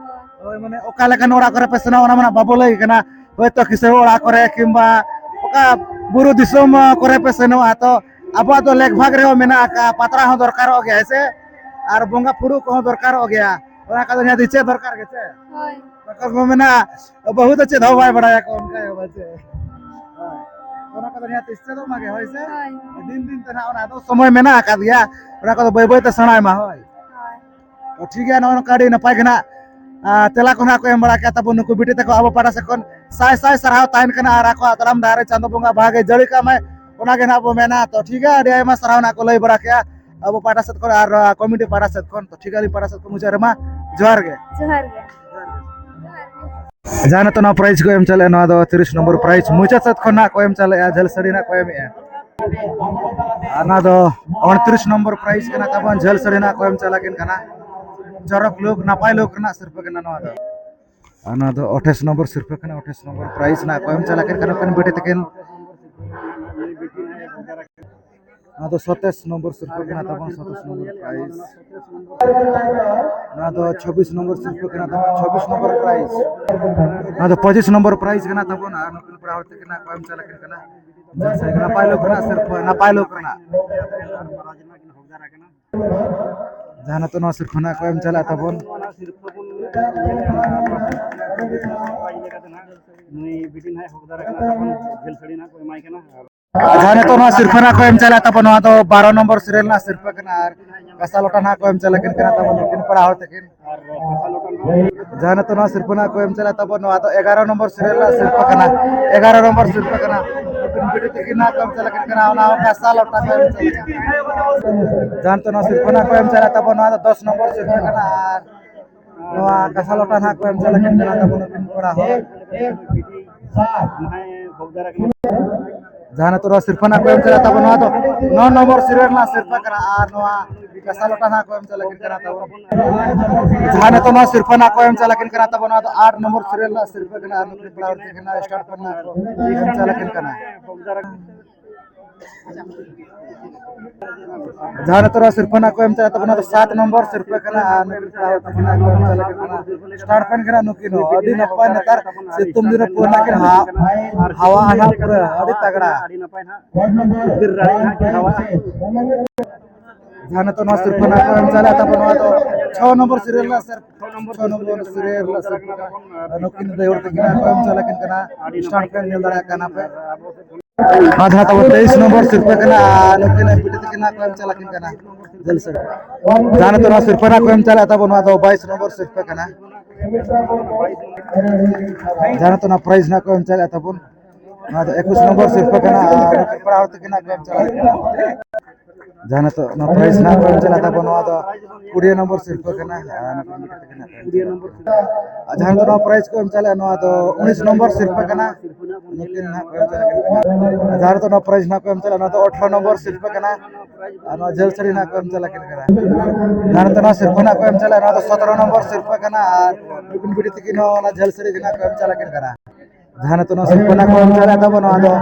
ᱦᱳᱭ᱾ ᱦᱳᱭ, ᱢᱟᱱᱮ ᱚᱠᱟ ᱞᱮᱠᱟᱱ ᱚᱲᱟᱜ ᱠᱚᱨᱮ ᱯᱮ ᱥᱮᱱᱚᱜᱼᱟ, ᱚᱱᱟ ᱢᱟ ᱱᱟᱜ ᱵᱟᱵᱚ ᱞᱟᱹᱭ ᱠᱟᱱᱟ᱾ ᱦᱳᱭᱛᱳ ᱠᱤᱥᱟᱹᱬ ᱚᱲᱟᱜ ᱠᱚᱨᱮ ᱠᱤᱝᱵᱟ ᱚᱠᱟ ᱵᱩᱨᱩ ᱫᱤᱥᱚᱢ ᱠᱚᱨᱮ ᱯᱮ ᱥᱮᱱᱚᱜᱼᱟ, ᱛᱚ ᱟᱵᱚᱣᱟᱜ ᱫᱚ ᱞᱮᱠ ᱵᱷᱟᱜᱽ ᱨᱮᱦᱚᱸ ᱢᱮᱱᱟᱜ ᱟᱠᱟᱫ, ᱯᱟᱛᱲᱟ ᱦᱚᱸ ᱫᱚᱨᱠᱟᱨᱚᱜ ᱜᱮᱭᱟ, ᱦᱮᱸ ᱥᱮ? ᱟᱨ ᱵᱚᱸᱜᱟ ᱯᱷᱩᱲᱩᱜ ᱠᱚᱦᱚᱸ ᱫᱚᱨᱠᱟᱨᱚᱜ ᱜᱮᱭᱟ᱾ ᱚᱱᱟ ᱠᱚᱫᱚ ᱱᱤᱦᱟᱹᱛ ᱪᱮᱫ ᱫᱚᱨᱠᱟᱨ ᱜᱮ ᱥᱮ? ᱦᱳᱭ᱾ ᱵᱟᱠᱚ ᱠᱚ ᱢᱮᱱᱟ, "ᱵᱟᱹᱦᱩ ᱫᱚ ᱪᱮᱫ ᱦᱚᱸ ᱵᱟᱭ ᱵᱟᱲᱟᱭᱟ", ᱠᱚ ᱚᱱᱠᱟ ᱜᱮ ᱵᱟᱪᱮ? ᱦᱳᱭ᱾ ᱚᱱᱟ ᱠᱚᱫᱚ ᱱᱤᱦᱟᱹᱛ ᱪᱮᱫᱚᱜ ᱢᱟ ᱜᱮ, ᱦᱳᱭ ᱥᱮ? ᱦᱳᱭ᱾ ᱫᱤᱱ ᱫᱤᱱ ᱛᱮ ᱱᱟᱦᱟᱜ ᱚᱱᱟ ᱫᱚ ᱥᱚᱢᱚᱭ ᱢᱮᱱᱟᱜ ᱟᱠᱟᱫ ᱜᱮᱭᱟ, ᱚᱱᱟ ᱠᱚᱫᱚ ᱵᱟᱹᱭ ᱵᱟᱹᱭ ᱛᱮ ᱥᱮᱬᱟᱭ ᱢᱟ, ᱦᱳᱭ᱾ ᱦᱳᱭ᱾ ᱛᱚ ᱴᱷᱤᱠ ᱜᱮᱭᱟ, ᱱᱚᱜᱼᱚ ᱱᱚᱝᱠᱟ ᱟᱹᱰᱤ ᱱᱟᱯᱟᱭ ᱜᱮ ᱱᱟᱦᱟᱜ, ᱟᱨ ᱛᱮᱞᱟ ᱠᱚ ᱱᱟᱦᱟᱜ ᱠᱚ ᱮᱢ ᱵᱟᱲᱟ ᱠᱮᱫ ᱛᱟᱵᱚᱱ ᱱᱩᱠᱩ ᱵᱤᱴᱤ ᱛᱟᱠᱚ ᱟᱵᱚ ᱯᱟᱦᱴᱟ ᱥᱮᱫ ᱠᱷᱚᱱ ᱥᱟᱭ ᱥᱟᱭ ᱥᱟᱨᱦᱟᱣ ᱛᱟᱦᱮᱱ ᱠᱟᱱᱟ, ᱟᱨ ᱟᱠᱚᱣᱟᱜ ᱛᱟᱲᱟᱢ ᱰᱟᱦᱟᱨ ᱨᱮ ᱪᱟᱸᱫᱳ ᱵᱚᱸᱜᱟ ᱵᱷᱟᱜᱮ ᱡᱟᱹᱲᱤ ᱠᱟᱜ ᱢᱟᱭ, ᱚᱱᱟ ᱜᱮ ᱱᱟᱦᱟᱜ ᱵᱚ ᱢᱮᱱᱟ᱾ ᱛᱚ ᱴᱷᱤᱠ ᱜᱮᱭᱟ, ᱟᱹᱰᱤ ᱟᱭᱢᱟ ᱥᱟᱨᱦᱟᱣ ᱱᱟᱦᱟᱜ ᱠᱚ ᱞᱟᱹᱭ ᱵᱟᱲᱟ ᱠᱮᱜᱼᱟ ᱟᱵᱚ ᱯᱟᱦᱴᱟ ᱥᱮᱫ ᱠᱷᱚᱱ ᱟᱨ, ᱟᱨ ᱠᱚᱢᱤᱴᱤ ᱯᱟᱦᱴᱟ ᱥᱮᱫ ᱠᱷᱚᱱ᱾ ᱛᱚ ᱴᱷᱤᱠ ᱜᱮᱭᱟ, ᱟᱹᱞᱤᱧ ᱯᱟᱦᱴᱟ ᱥᱮᱫ ᱠᱷᱚᱱ ᱢᱩᱪᱟᱹᱫ ᱨᱮᱢᱟ ᱡᱚᱦᱟᱨ ᱜᱮ᱾ ᱡᱚᱦᱟᱨ ᱜᱮ᱾ ᱡᱟᱦᱟᱸ ᱱᱤᱛᱚᱜ ᱱᱚᱣᱟ ᱯᱨᱟᱭᱤᱡᱽ ᱠᱚ ᱮᱢ ᱪᱟᱞᱮᱜᱼᱟ, ᱱᱚᱣᱟ ᱫᱚ ᱛᱤᱨᱤᱥ ᱱᱚᱢᱵᱚᱨ ᱯᱨᱟᱭᱤᱡᱽ ᱢᱩᱪᱟᱹᱫ ᱥᱮᱫ ᱠᱷᱚᱱ ᱱᱟᱜ ᱠᱚ ᱮᱢ ᱪᱟᱞᱮᱜᱼᱟ, ᱡᱷᱟᱹᱞ ᱥᱟᱹᱲᱤ ᱱᱟᱜ ᱠᱚ ᱮᱢᱮᱜᱼᱟ᱾ ᱟᱨ ᱱᱚᱣᱟ ᱫᱚ ᱩᱱᱛᱨᱤᱥ ᱱᱚᱢᱵᱚᱨ ᱯᱨᱟᱭᱤᱡᱽ ᱠᱟᱱᱟ ᱛᱟᱵᱚᱱ, ᱡᱷᱟᱹᱞ ᱥᱟᱹᱲᱤ ᱱᱟᱜ ᱠᱚ ᱮᱢ ᱪᱟᱞᱟᱜ ᱠᱤᱱ ᱠᱟᱱᱟ᱾ ᱪᱚᱨᱚᱠ ᱞᱩᱠ, ᱱᱟᱯᱟᱭ ᱞᱩᱠ ᱨᱮᱱᱟᱜ ᱥᱤᱨᱯᱟᱹ ᱠᱟᱱᱟ ᱱᱚᱣᱟ ᱫᱚ᱾ ᱟᱨ ᱱᱚᱣᱟ ᱫᱚ ᱟᱴᱷᱟᱥ ᱱᱚᱢᱵᱚᱨ ᱥᱤᱨᱯᱟᱹ ᱠᱟᱱᱟ, ᱟᱴᱷᱟᱥ ᱱᱚᱢᱵᱚᱨ ᱯᱨᱟᱭᱤᱡᱽ ᱱᱟᱜ ᱠᱚ ᱮᱢ ᱪᱟᱞᱟᱜ ᱠᱤᱱ ᱠᱟᱱᱟ ᱩᱱᱠᱤᱱ ᱵᱤᱴᱤ ᱛᱟᱹᱠᱤᱱ᱾ ᱱᱚᱣᱟ ᱫᱚ ᱥᱟᱛᱟᱥ ᱱᱚᱢᱵᱚᱨ ᱥᱤᱨᱯᱟᱹ ᱠᱟᱱᱟ ᱛᱟᱵᱚᱱ, ᱥᱟᱛᱟᱥ ᱱᱚᱢᱵᱚᱨ prize᱾ ᱱᱚᱣᱟ ᱫᱚ ᱪᱷᱟᱵᱵᱤᱥ ᱱᱚᱢᱵᱚᱨ ᱥᱤᱨᱯᱟᱹ ᱠᱟᱱᱟ ᱛᱟᱵᱚᱱ, ᱪᱷᱟᱵᱵᱤᱥ ᱱᱚᱢᱵᱚᱨ prize᱾ ᱱᱚᱣᱟ ᱫᱚ ᱯᱚᱸᱪᱤᱥ ᱱᱚᱢᱵᱚᱨ prize ᱠᱟᱱᱟ ᱛᱟᱵᱚᱱ, ᱟᱨ ᱱᱩᱠᱤᱱ ᱯᱮᱲᱟ ᱦᱚᱲ ᱛᱟᱹᱠᱤᱱ ᱦᱟᱸᱜ ᱠᱚ ᱮᱢ ᱪᱟᱞᱟᱜ ᱠᱟᱱᱟ᱾ ᱱᱟᱯᱟᱭ ᱞᱩᱠ ᱨᱮᱱᱟᱜ ᱥᱤᱨᱯᱟᱹ, ᱱᱟᱯᱟᱭ ᱞᱩᱠ ᱨᱮᱱᱟᱜ᱾ ᱡᱟᱦᱟᱸ ᱱᱤᱛᱚᱜ ᱱᱚᱣᱟ ᱥᱤᱨᱯᱟᱹ ᱱᱟᱜ ᱠᱚ ᱮᱢ ᱪᱟᱞᱟᱜ ᱛᱟᱵᱚᱱ᱾ ᱱᱩᱭ ᱵᱤᱴᱤ ᱱᱟᱦᱟᱜ ᱦᱚᱠᱫᱟᱨ ᱠᱟᱱᱟ ᱛᱟᱵᱚᱱ, ᱡᱷᱟᱹᱞ ᱥᱟᱹᱲᱤ ᱱᱟᱜ ᱠᱚ ᱮᱢᱟᱭ ᱠᱟᱱᱟ᱾ ᱟᱨ ᱡᱟᱦᱟᱸ ᱱᱤᱛᱚᱜ ᱱᱚᱣᱟ ᱥᱤᱨᱯᱟᱹ ᱱᱟᱜ ᱠᱚ ᱮᱢ ᱪᱟᱞᱟᱜ ᱛᱟᱵᱚᱱ, ᱱᱚᱣᱟ ᱫᱚ ᱵᱟᱨᱚ ᱱᱚᱢᱵᱚᱨ serial ᱨᱮᱱᱟᱜ ᱥᱤᱨᱯᱟᱹ ᱠᱟᱱᱟ᱾ ᱟᱨ ᱠᱟᱸᱥᱟ ᱞᱚᱴᱟ ᱱᱟᱜ ᱠᱚ ᱮᱢ ᱪᱟᱞᱟᱜ ᱠᱟᱱᱟ ᱛᱟᱵᱚᱱ, ᱱᱩᱠᱤᱱ ᱯᱮᱲᱟ ᱦᱚᱲ ᱛᱟᱹᱠᱤᱱ᱾ ᱡᱟᱦᱟᱸ ᱱᱤᱛᱚᱜ ᱱᱚᱣᱟ ᱥᱤᱨᱯᱟᱹ ᱱᱟᱜ ᱠᱚ ᱮᱢ ᱪᱟᱞᱟᱜ ᱛᱟᱵᱚᱱ, ᱱᱚᱣᱟ ᱫᱚ ᱮᱜᱟᱨᱚ ᱱᱚᱢᱵᱚᱨ serial ᱨᱮᱱᱟᱜ ᱥᱤᱨᱯᱟᱹ ᱠᱟᱱᱟ᱾ ᱮᱜᱟᱨᱚ ᱱᱚᱢᱵᱚᱨ ᱥᱤᱨᱯᱟᱹ ᱠᱟᱱᱟ᱾ ᱱᱩᱠᱤᱱ ᱵᱤᱴᱤ ᱛᱟᱹᱠᱤᱱ ᱱᱟᱜ ᱠᱚ ᱮᱢ ᱪᱟᱞᱟᱜ ᱠᱟᱱᱟ, ᱚᱱᱟ ᱦᱚᱸ ᱠᱟᱸᱥᱟ ᱞᱚᱴᱟ ᱠᱚ ᱮᱢ ᱪᱟᱞᱟᱜ ᱠᱟᱱᱟ᱾ ᱡᱟᱦᱟᱸ ᱱᱤᱛᱚᱜ ᱱᱚᱣᱟ ᱥᱤᱨᱯᱟᱹ ᱱᱟᱜ ᱠᱚ ᱮᱢ ᱪᱟᱞᱟᱜ ᱛᱟᱵᱚᱱ, ᱱᱚᱣᱟ ᱫᱚ ᱫᱚᱥ ᱱᱚᱢᱵᱚᱨ ᱥᱤᱨᱯᱟᱹ ᱠᱟᱱᱟ᱾ ᱟᱨ ᱱᱚᱣᱟ ᱠᱟᱸᱥᱟ ᱞᱚᱴᱟ ᱱᱟᱜ ᱠᱚ ᱮᱢ ᱪᱟᱞᱟᱜ ᱠᱟᱱᱟ ᱛᱟᱵᱚᱱ ᱱᱩᱠᱤᱱ ᱯᱮᱲᱟ ᱦᱚᱲ᱾ ᱡᱟᱦᱟᱸ ᱱᱤᱛᱚᱜ ᱱᱚᱣᱟ ᱥᱤᱨᱯᱟᱹ ᱱᱟᱜ ᱠᱚ ᱮᱢ ᱪᱟᱞᱟᱜ ᱛᱟᱵᱚᱱ, ᱱᱚᱣᱟ ᱫᱚ ᱱᱚ ᱱᱚᱢᱵᱚᱨ serial ᱨᱮᱱᱟᱜ ᱥᱤᱨᱯᱟᱹ ᱠᱟᱱᱟ᱾ ᱟᱨ ᱱᱚᱣᱟ ᱠᱟᱸᱥᱟ ᱞᱚᱴᱟ ᱱᱟᱜ ᱠᱚ ᱮᱢ ᱪᱟᱞᱟᱜ ᱠᱟᱱᱟ ᱛᱟᱵᱚᱱ, ᱡᱟᱦᱟᱸ ᱱᱤᱛᱚᱜ ᱱᱚᱣᱟ ᱥᱤᱨᱯᱟᱹ ᱱᱟᱜ ᱠᱚ ᱮᱢ ᱪᱟᱞᱟᱜ ᱠᱟᱱᱟ ᱛᱟᱵᱚᱱ, ᱱᱚᱣᱟ ᱫᱚ ᱟᱴ ᱱᱚᱢᱵᱚᱨ serial ᱨᱮᱱᱟᱜ ᱥᱤᱨᱯᱟᱹ ᱠᱟᱱᱟ᱾ ᱟᱨ ᱱᱩᱠᱤᱱ ᱯᱮᱲᱟ ᱦᱚᱲ ᱛᱟᱹᱠᱤᱱ ᱱᱟᱜ ᱥᱴᱟᱨ ᱯᱮᱱ ᱱᱟᱜ ᱠᱚ ᱮᱢ ᱪᱟᱞᱟᱜ ᱠᱟᱱᱟ᱾ ᱡᱟᱦᱟᱸ ᱱᱤᱛᱚᱜ ᱱᱚᱣᱟ ᱥᱤᱨᱯᱟᱹ ᱱᱟᱜ ᱠᱚ ᱮᱢ ᱪᱟᱞᱟᱜ ᱛᱟᱵᱚᱱᱟ, ᱚᱱᱟ ᱫᱚ ᱥᱟᱛ ᱱᱚᱢᱵᱚᱨ ᱥᱤᱨᱯᱟᱹ ᱠᱟᱱᱟ᱾ ᱟᱨ ᱱᱩᱠᱤᱱ ᱯᱮᱲᱟ ᱦᱚᱲ ᱛᱟᱹᱠᱤᱱ ᱱᱟᱜ ᱠᱚ ᱮᱢ ᱪᱟᱞᱟᱜ ᱠᱟᱱᱟ᱾ ᱥᱴᱟᱨ ᱯᱮᱱ ᱠᱟᱱᱟ ᱱᱩᱠᱤᱱ ᱦᱚᱸ, ᱟᱹᱰᱤ ᱱᱟᱯᱟᱭ ᱱᱮᱛᱟᱨ ᱥᱤᱛᱩᱝ ᱫᱤᱱ ᱨᱮ ᱯᱩᱨᱟᱹ ᱱᱟᱜ ᱠᱤᱱ ᱦᱟ-, ᱦᱟᱣᱟ ᱟᱱᱟ ᱯᱩᱨᱟᱹ ᱟᱹᱰᱤ ᱛᱟᱜᱲᱟ᱾ ᱡᱟᱦᱟᱸ ᱱᱤᱛᱚᱜ ᱱᱚᱣᱟ ᱥᱤᱨᱯᱟᱹ ᱱᱟᱜ ᱠᱚ ᱮᱢ ᱪᱟᱞᱟᱜ ᱛᱟᱵᱚᱱ, ᱱᱚᱣᱟ ᱫᱚ ᱪᱷᱚ ᱱᱚᱢᱵᱚᱨ serial ᱨᱮᱱᱟᱜ ᱥᱤᱨᱯᱟᱹ, ᱪᱷᱚ ᱱᱚᱢᱵᱚᱨ serial ᱨᱮᱱᱟᱜ ᱥᱤᱨᱯᱟᱹ ᱠᱟᱱᱟ᱾ ᱱᱩᱠᱤᱱ ᱫᱟᱹᱭ ᱦᱚᱲ ᱛᱟᱹᱠᱤᱱ ᱱᱟᱜ ᱠᱚ ᱮᱢ ᱪᱟᱞᱟᱜ ᱠᱟᱱᱟ᱾ ᱥᱴᱟᱨ ᱯᱮᱱ ᱧᱮᱞ ᱫᱟᱲᱮᱭᱟᱜ ᱠᱟᱱᱟ ᱯᱮ᱾ ᱱᱚᱣᱟ ᱫᱚ ᱱᱟᱜ ᱛᱟᱵᱚᱱ ᱛᱮᱭᱤᱥ ᱱᱚᱢᱵᱚᱨ ᱥᱤᱨᱯᱟᱹ ᱠᱟᱱᱟ, ᱟᱨ ᱱᱩᱠᱤᱱ ᱵᱤᱴᱤ ᱛᱟᱹᱠᱤᱱ ᱱᱟᱜ ᱠᱚ ᱮᱢ ᱪᱟᱞᱟᱜ ᱠᱟᱱᱟ᱾ ᱡᱷᱟᱹᱞ ᱥᱟᱹᱲᱤ᱾ ᱡᱟᱦᱟᱸ ᱱᱤᱛᱚᱜ ᱱᱚᱣᱟ ᱥᱤᱨᱯᱟᱹ ᱱᱟᱜ ᱠᱚ ᱮᱢ ᱪᱟᱞᱟᱜ ᱛᱟᱵᱚᱱ, ᱱᱚᱣᱟ ᱫᱚ ᱵᱟᱭᱤᱥ ᱱᱚᱢᱵᱚᱨ ᱥᱤᱨᱯᱟᱹ ᱠᱟᱱᱟ᱾ ᱡᱟᱦᱟᱸ ᱱᱤᱛᱚᱜ ᱱᱚᱣᱟ prize ᱱᱟᱜ ᱠᱚ ᱮᱢ ᱪᱟᱞᱟᱜ ᱛᱟᱵᱚᱱ, ᱱᱚᱣᱟ ᱫᱚ ᱮᱠᱩᱥ ᱱᱚᱢᱵᱚᱨ ᱥᱤᱨᱯᱟᱹ ᱠᱟᱱᱟ, ᱟᱨ ᱱᱩᱠᱤᱱ ᱯᱮᱲᱟ ᱦᱚᱲ ᱛᱟᱹᱠᱤᱱ ᱱᱟᱜ ᱠᱚ ᱮᱢ ᱪᱟᱞᱟᱜ ᱠᱟᱱᱟ᱾ ᱡᱟᱦᱟᱸ ᱱᱤᱛᱚᱜ ᱱᱚᱣᱟ prize ᱱᱟᱜ ᱠᱚ ᱮᱢ ᱪᱟᱞᱟᱜ ᱛᱟᱵᱚᱱ, ᱱᱚᱣᱟ ᱫᱚ ᱠᱩᱲᱤ ᱱᱚᱢᱵᱚᱨ ᱥᱤᱨᱯᱟᱹ ᱠᱟᱱᱟ᱾ ᱟᱨ ᱱᱩᱠᱤᱱ ᱵᱤᱴᱤ ᱛᱟᱹᱠᱤᱱ ᱱᱟᱜ ᱠᱚ ᱮᱢ ᱪᱟᱞᱟᱜ ᱠᱟᱱᱟ᱾ ᱟᱨ ᱡᱟᱦᱟᱸ ᱱᱤᱛᱚᱜ ᱱᱚᱣᱟ prize ᱠᱚ ᱮᱢ ᱪᱟᱞᱟᱜᱼᱟ, ᱱᱚᱣᱟ ᱫᱚ ᱩᱱᱤᱥ ᱱᱚᱢᱵᱚᱨ ᱥᱤᱨᱯᱟᱹ ᱠᱟᱱᱟ᱾ ᱱᱩᱠᱤᱱ ᱱᱟᱜ ᱠᱚ ᱮᱢ ᱪᱟᱞᱟᱜ ᱠᱟᱱᱟ᱾ ᱟᱨ ᱡᱟᱦᱟᱸ ᱱᱤᱛᱚᱜ ᱱᱚᱣᱟ prize ᱱᱟᱜ ᱠᱚ ᱮᱢ ᱪᱟᱞᱟᱜᱼᱟ, ᱱᱚᱣᱟ ᱫᱚ ᱟᱴᱷᱨᱚ ᱱᱚᱢᱵᱚᱨ ᱥᱤᱨᱯᱟᱹ ᱠᱟᱱᱟ᱾ ᱟᱨ ᱱᱚᱣᱟ ᱡᱷᱟᱹᱞ ᱥᱟᱹᱲᱤ ᱱᱟᱜ ᱠᱚ ᱮᱢ ᱪᱟᱞᱟᱜ ᱠᱟᱱᱟ᱾ ᱡᱟᱦᱟᱸ ᱱᱤᱛᱚᱜ ᱱᱚᱣᱟ ᱥᱤᱨᱯᱟᱹ ᱱᱟᱜ ᱠᱚ ᱮᱢ ᱪᱟᱞᱟᱜᱼᱟ, ᱱᱚᱣᱟ ᱫᱚ ᱥᱚᱛᱨᱚ ᱱᱚᱢᱵᱚᱨ ᱥᱤᱨᱯᱟᱹ ᱠᱟᱱᱟ᱾ ᱟᱨ ᱱᱩᱠᱤᱱ ᱵᱤᱴᱤ ᱛᱟᱹᱠᱤᱱ ᱦᱚᱸ ᱚᱱᱟ ᱡᱷᱟᱹᱞ ᱥᱟᱹᱲᱤ ᱜᱮ ᱱᱟᱜ ᱠᱚ ᱮᱢ ᱪᱟᱞᱟᱜ ᱠᱟᱱᱟ᱾ ᱡᱟᱦᱟᱸ ᱱᱤᱛᱚᱜ ᱱᱚᱣᱟ ᱥᱤᱨᱯᱟᱹ ᱱᱟᱜ ᱠᱚ ᱮᱢ ᱪᱟᱞᱟᱜ ᱛᱟᱵᱚᱱ, ᱱᱚᱣᱟ ᱫᱚ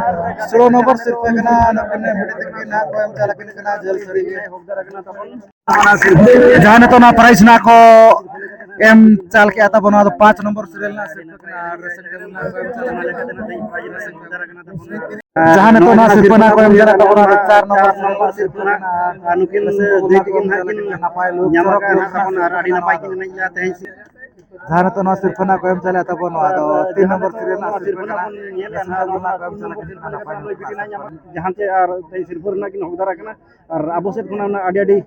ᱥᱳᱞᱳ ᱱᱚᱢᱵᱚᱨ ᱥᱤᱨᱯᱟᱹ ᱠᱟᱱᱟ᱾ ᱱᱩᱠᱤᱱ ᱵᱤᱴᱤ ᱛᱟᱹᱠᱤᱱ ᱱᱟᱜ ᱠᱚ ᱮᱢ ᱪᱟᱞᱟᱜ ᱠᱤᱱ ᱠᱟᱱᱟ ᱡᱷᱟᱹᱞ ᱥᱟᱹᱲᱤ ᱜᱮ᱾ ᱡᱟᱦᱟᱸ ᱱᱤᱛᱚᱜ ᱱᱚᱣᱟ ᱯᱨᱟᱭᱤᱡᱽ ᱱᱟᱜ ᱠᱚ ᱮᱢ ᱪᱟᱞ ᱠᱮᱜᱼᱟ ᱛᱟᱵᱚᱱ, ᱱᱚᱣᱟ ᱫᱚ ᱯᱟᱸᱪ ᱱᱚᱢᱵᱚᱨ ᱥᱤᱨᱤᱭᱟᱞ ᱨᱮᱱᱟᱜ ᱥᱤᱨᱯᱟᱹ ᱠᱟᱱᱟ᱾ ᱟᱨ ᱨᱮᱥᱤᱝ ᱴᱮᱵᱤᱞ ᱱᱟᱜ ᱠᱚ ᱮᱢ ᱪᱟᱞᱟᱜ ᱠᱟᱱᱟ᱾ ᱡᱟᱦᱟᱸ ᱱᱤᱛᱚᱜ ᱱᱚᱣᱟ ᱥᱤᱨᱯᱟᱹ ᱱᱟᱜ ᱠᱚ ᱮᱢ ᱪᱟᱞᱟᱜ ᱛᱟᱵᱚᱱᱟ, ᱱᱚᱣᱟ ᱫᱚ ᱪᱟᱨ ᱱᱚᱢᱵᱚᱨ ᱥᱤᱨᱯᱟᱹ ᱠᱟᱱᱟ᱾ ᱟᱨ ᱱᱩᱠᱤᱱ ᱫᱟᱹᱭ ᱛᱟᱹᱠᱤᱱ ᱱᱟᱜ ᱠᱤᱱ ᱱᱟᱯᱟᱭ ᱞᱩᱠ ᱧᱟᱢ ᱟᱠᱟᱫᱼᱟ ᱱᱟᱜ ᱛᱟᱵᱚᱱ ᱟᱨ ᱟᱹᱰᱤ ᱱᱟᱯᱟᱭ ᱠᱤᱱ ᱮᱱᱮᱡ ᱞᱮᱫᱟ ᱛᱮᱦᱮᱧ᱾ ᱡᱟᱦᱟᱸ ᱱᱤᱛᱚᱜ ᱱᱚᱣᱟ ᱥᱤᱨᱯᱟᱹ ᱱᱟᱜ ᱠᱚ ᱮᱢ ᱪᱟᱞᱟᱜ ᱛᱟᱵᱚᱱ, ᱱᱚᱣᱟ ᱫᱚ ᱛᱤᱱ ᱱᱚᱢᱵᱚᱨ ᱥᱤᱨᱤᱭᱟᱞ ᱨᱮᱱᱟᱜ ᱥᱤᱨᱯᱟᱹ ᱠᱟᱱᱟ᱾ ᱨᱮᱱᱟᱜ ᱵᱚᱱ ᱧᱮᱞ ᱮᱫᱟ ᱱᱟᱜ, ᱱᱚᱣᱟ ᱠᱚ ᱱᱚᱢᱵᱚᱨ ᱥᱤᱨᱯᱟᱹ ᱨᱮᱱᱟᱜ ᱱᱟᱜ ᱡᱟᱦᱟᱸ ᱪᱮ ᱟᱨ ᱛᱮᱦᱮᱧ ᱥᱤᱨᱯᱟᱹ ᱨᱮᱱᱟᱜ ᱠᱤᱱ ᱦᱚᱠᱫᱟᱨ ᱟᱠᱟᱱᱟ᱾ ᱟᱨ ᱟᱵᱚ ᱥᱮᱫ ᱠᱷᱚᱱᱟᱜ ᱚᱱᱟ ᱟᱹᱰᱤ ᱟᱹᱰᱤ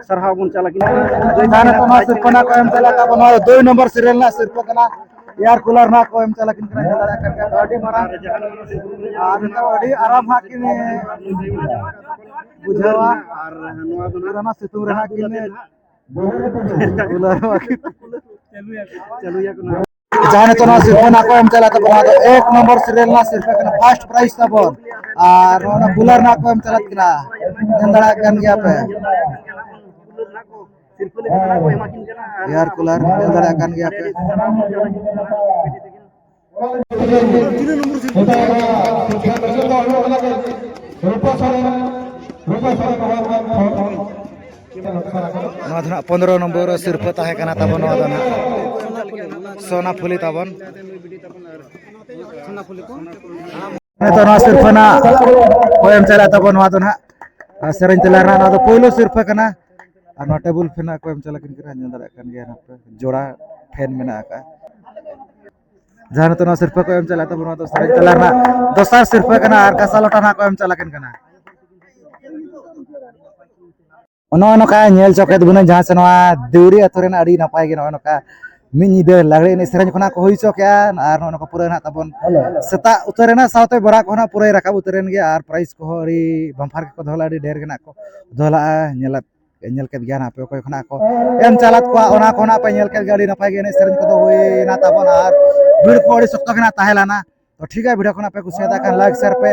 ᱥᱟᱨᱦᱟᱣ ᱵᱚᱱ ᱪᱟᱞ ᱟᱹᱠᱤᱱ ᱠᱟᱱᱟ᱾ ᱡᱟᱦᱟᱸ ᱱᱤᱛᱚᱜ ᱱᱚᱣᱟ ᱥᱤᱨᱯᱟᱹ ᱱᱟᱜ ᱠᱚ ᱮᱢ ᱪᱟᱞᱟᱜ ᱛᱟᱵᱚᱱ, ᱱᱚᱣᱟ ᱫᱚ ᱫᱩᱭ ᱱᱚᱢᱵᱚᱨ ᱥᱤᱨᱤᱭᱟᱞ ᱨᱮᱱᱟᱜ ᱥᱤᱨᱯᱟᱹ ᱠᱟᱱᱟ᱾ ᱮᱭᱟᱨ ᱠᱩᱞᱟᱨ ᱱᱟᱜ ᱠᱚ ᱮᱢ ᱪᱟᱞᱟᱜ ᱠᱤᱱ ᱠᱟᱱᱟ, ᱧᱮᱞ ᱫᱟᱲᱮᱭᱟᱜ ᱠᱟᱱ ᱜᱮᱭᱟ ᱯᱮ, ᱟᱹᱰᱤ ᱢᱟᱨᱟᱝ᱾ ᱟᱨ ᱱᱤᱛᱚᱜ ᱟᱹᱰᱤ ᱟᱨᱟᱢ ᱦᱟᱸᱜ ᱠᱤᱱ ᱵᱩᱡᱷᱟᱹᱣᱟ᱾ ᱟᱨ ᱱᱚᱣᱟ ᱫᱚ ᱱᱟᱜ ᱚᱱᱟ ᱥᱤᱛᱩᱝ ᱨᱮ ᱦᱟᱸᱜ ᱠᱤᱱ ᱠᱩᱞᱟᱨ ᱦᱚᱸ ᱠᱤᱱ ᱪᱟᱹᱞᱩᱭᱟ ᱠᱚ ᱱᱟᱜ᱾ ᱡᱟᱦᱟᱸ ᱱᱤᱛᱚᱜ ᱱᱚᱣᱟ ᱥᱤᱨᱯᱟᱹ ᱱᱟᱜ ᱠᱚ ᱮᱢ ᱪᱟᱞᱟᱜ ᱛᱟᱵᱚᱱᱟ, ᱱᱚᱣᱟ ᱫᱚ ᱮᱠ ᱱᱚᱢᱵᱚᱨ ᱥᱤᱨᱤᱭᱟᱞ ᱨᱮᱱᱟᱜ ᱥᱤᱨᱯᱟᱹ ᱠᱟᱱᱟ, ᱯᱷᱟᱥᱴ ᱯᱨᱟᱭᱤᱡᱽ ᱛᱟᱵᱚᱱ᱾ ᱟᱨ ᱱᱚᱜᱼᱚ ᱱᱟ ᱠᱩᱞᱟᱨ ᱱᱟᱜ ᱠᱚ ᱮᱢ ᱪᱟᱞᱟᱜ ᱠᱟᱱᱟ, ᱧᱮᱞ ᱫᱟᱲᱮᱭᱟᱜ ᱠᱟᱱ ᱜᱮᱭᱟ ᱯᱮ᱾ ᱥᱤᱨᱯᱟᱹ ᱞᱮᱠᱟ ᱱᱟᱜ ᱠᱚ ᱮᱢᱟ ᱠᱤᱱ ᱠᱟᱱᱟ᱾ ᱟᱨ ᱮᱭᱟᱨ ᱠᱩᱞᱟᱨ ᱧᱮᱞ ᱫᱟᱲᱮᱭᱟᱜ ᱠᱟᱱ ᱜᱮᱭᱟ ᱯᱮ᱾ ᱛᱤᱱᱟᱹᱜ ᱱᱚᱢᱵᱚᱨ ᱥᱤᱨᱯᱟᱹ? ᱱᱚᱣᱟ ᱫᱚ ᱱᱟᱜ ᱯᱚᱱᱫᱽᱨᱚ ᱱᱚᱢᱵᱚᱨ ᱥᱤᱨᱯᱟᱹ ᱛᱟᱦᱮᱸ ᱠᱟᱱᱟ ᱛᱟᱵᱚᱱ, ᱱᱚᱣᱟ ᱫᱚ ᱱᱟᱜ ᱥᱳᱱᱟ ᱯᱷᱩᱞᱤ ᱛᱟᱵᱚᱱ᱾ ᱱᱤᱛᱚᱜ ᱱᱚᱣᱟ ᱥᱤᱨᱯᱟᱹ ᱱᱟᱜ ᱠᱚ ᱮᱢ ᱪᱟᱞᱟᱜ ᱛᱟᱵᱚᱱ, ᱱᱚᱣᱟ ᱫᱚ ᱱᱟᱜ ᱥᱮᱨᱮᱧ ᱛᱮᱞᱟ ᱨᱮᱱᱟᱜ ᱱᱚᱣᱟ ᱫᱚ ᱯᱳᱭᱞᱳ ᱥᱤᱨᱯᱟᱹ ᱠᱟᱱᱟ᱾ ᱟᱨ ᱱᱚᱣᱟ ᱴᱮᱵᱩᱞ ᱯᱷᱮᱱ ᱱᱟᱜ ᱠᱚ ᱮᱢ ᱪᱟᱞᱟᱜ ᱠᱟᱱ ᱠᱟᱱᱟ, ᱧᱮᱞ ᱫᱟᱲᱮᱭᱟᱜ ᱠᱟᱱ ᱜᱮᱭᱟ ᱱᱟᱯᱮ, ᱡᱳᱲᱟ ᱯᱷᱮᱱ ᱢᱮᱱᱟᱜ ᱟᱠᱟᱫᱼᱟ᱾ ᱡᱟᱦᱟᱸ ᱱᱤᱛᱚᱜ ᱱᱚᱣᱟ ᱥᱤᱨᱯᱟᱹ ᱠᱚ ᱮᱢ ᱪᱟᱞᱟᱜ ᱛᱟᱵᱚᱱᱟ, ᱱᱚᱣᱟ ᱫᱚ ᱥᱮᱨᱮᱧ ᱛᱟᱞᱟ ᱨᱮᱱᱟᱜ ᱫᱚᱥᱟᱨ ᱥᱤᱨᱯᱟᱹ ᱠᱟᱱᱟ ᱟᱨ ᱠᱟᱸᱥᱟ ᱞᱚᱴᱟ ᱱᱟᱜ ᱠᱚ ᱮᱢ ᱪᱟᱞᱟᱜ ᱠᱟᱱ ᱠᱟᱱᱟ᱾ ᱱᱚᱜᱼᱚ ᱱᱚᱝᱠᱟ ᱧᱮᱞ ᱪᱚ ᱠᱮᱫ ᱵᱚᱱᱟ ᱡᱟᱦᱟᱸ ᱥᱮ ᱱᱚᱣᱟ ᱫᱤᱣᱨᱤ ᱟᱹᱛᱩ ᱨᱮᱱᱟᱜ ᱟᱹᱰᱤ ᱱᱟᱯᱟᱭ ᱜᱮ ᱱᱚᱜᱼᱚ ᱱᱚᱝᱠᱟ ᱢᱤᱫ ᱧᱤᱫᱟᱹ ᱞᱟᱜᱽᱲᱮ ᱮᱱᱮᱡ ᱥᱮᱨᱮᱧ ᱠᱷᱚᱱᱟᱜ ᱠᱚ ᱦᱩᱭ ᱦᱚᱪᱚ ᱠᱮᱜᱼᱟ᱾ ᱟᱨ ᱱᱚᱜᱼᱚ ᱱᱚᱝᱠᱟ ᱯᱩᱨᱟᱹ ᱱᱟᱜ ᱛᱟᱵᱚᱱ ᱥᱮᱛᱟᱜ ᱩᱛᱟᱹᱨ ᱮᱱᱟ, ᱥᱟᱶᱛᱮ ᱵᱚᱨᱟ ᱠᱚᱦᱚᱸ ᱱᱟᱜ ᱯᱩᱨᱟᱹᱭ ᱨᱟᱠᱟᱵ ᱩᱛᱟᱹᱨ ᱮᱱ ᱜᱮᱭᱟ᱾ ᱟᱨ ᱯᱨᱟᱭᱤᱡᱽ ᱠᱚᱦᱚᱸ ᱟᱹᱰᱤ ᱵᱟᱢᱯᱟᱨ ᱜᱮᱠᱚ ᱫᱚᱦᱚ ᱞᱮᱫᱼᱟ, ᱟᱹᱰᱤ ᱰᱷᱮᱨ ᱜᱮ ᱱᱟᱜ ᱠᱚ ᱫᱚᱦᱚ ᱞᱮᱫᱼᱟ᱾ ᱧᱮᱞ ᱧᱮᱞ ᱠᱮᱫ ᱜᱮᱭᱟ ᱱᱟᱜ ᱯᱮ ᱚᱠᱚᱭ ᱠᱷᱚᱱᱟᱜ ᱠᱚ ᱮᱢ ᱪᱟᱞᱟᱫ ᱠᱚᱣᱟ, ᱚᱱᱟ ᱠᱚ ᱱᱟᱜ ᱯᱮ ᱧᱮᱞ ᱠᱮᱫ ᱜᱮᱭᱟ᱾ ᱟᱹᱰᱤ ᱱᱟᱯᱟᱭ ᱜᱮ ᱮᱱᱮᱡ ᱥᱮᱨᱮᱧ ᱠᱚᱫᱚ ᱦᱩᱭᱱᱟ ᱛᱟᱵᱚᱱ ᱟᱨ ᱵᱷᱤᱲ ᱠᱚ ᱟᱹᱰᱤ ᱥᱚᱠᱛᱚ ᱜᱮ ᱱᱟᱜ ᱛᱟᱦᱮᱸ ᱞᱮᱱᱟ᱾ ᱛᱚ ᱴᱷᱤᱠ ᱜᱮᱭᱟ, ᱵᱷᱤᱰᱤᱭᱳ ᱠᱷᱚᱱᱟᱜ ᱯᱮ ᱠᱩᱥᱤᱭᱟᱫᱟ ᱠᱷᱟᱱ ᱞᱟᱭᱤᱠ ᱥᱮᱭᱟᱨ ᱯᱮ,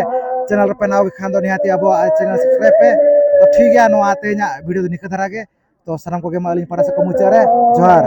ᱪᱮᱱᱮᱞ ᱨᱮᱯᱮ ᱱᱟᱣᱟ ᱜᱮ ᱠᱷᱟᱱ ᱫᱚ ᱱᱤᱦᱟᱹᱛᱤ ᱟᱵᱚᱣᱟᱜ ᱪᱮᱱᱮᱞ ᱥᱟᱵᱥᱠᱨᱟᱭᱤᱵ ᱯᱮ᱾ ᱛᱚ ᱴᱷᱤᱠ ᱜᱮᱭᱟ, ᱱᱚᱣᱟ ᱛᱮᱦᱮᱧᱟᱜ ᱵᱷᱤᱰᱤᱭᱳ ᱫᱚ ᱱᱤᱝᱠᱟᱹ ᱫᱷᱟᱨᱟ ᱜᱮ᱾ ᱛᱚ ᱥᱟᱱᱟᱢ ᱠᱚᱜᱮ ᱢᱟ ᱟᱹᱞᱤᱧ ᱯᱟᱦᱴᱟ ᱥᱮᱫ ᱠᱷᱚᱱ ᱢᱩᱪᱟᱹᱫ ᱨᱮ ᱡᱚᱦᱟᱨ᱾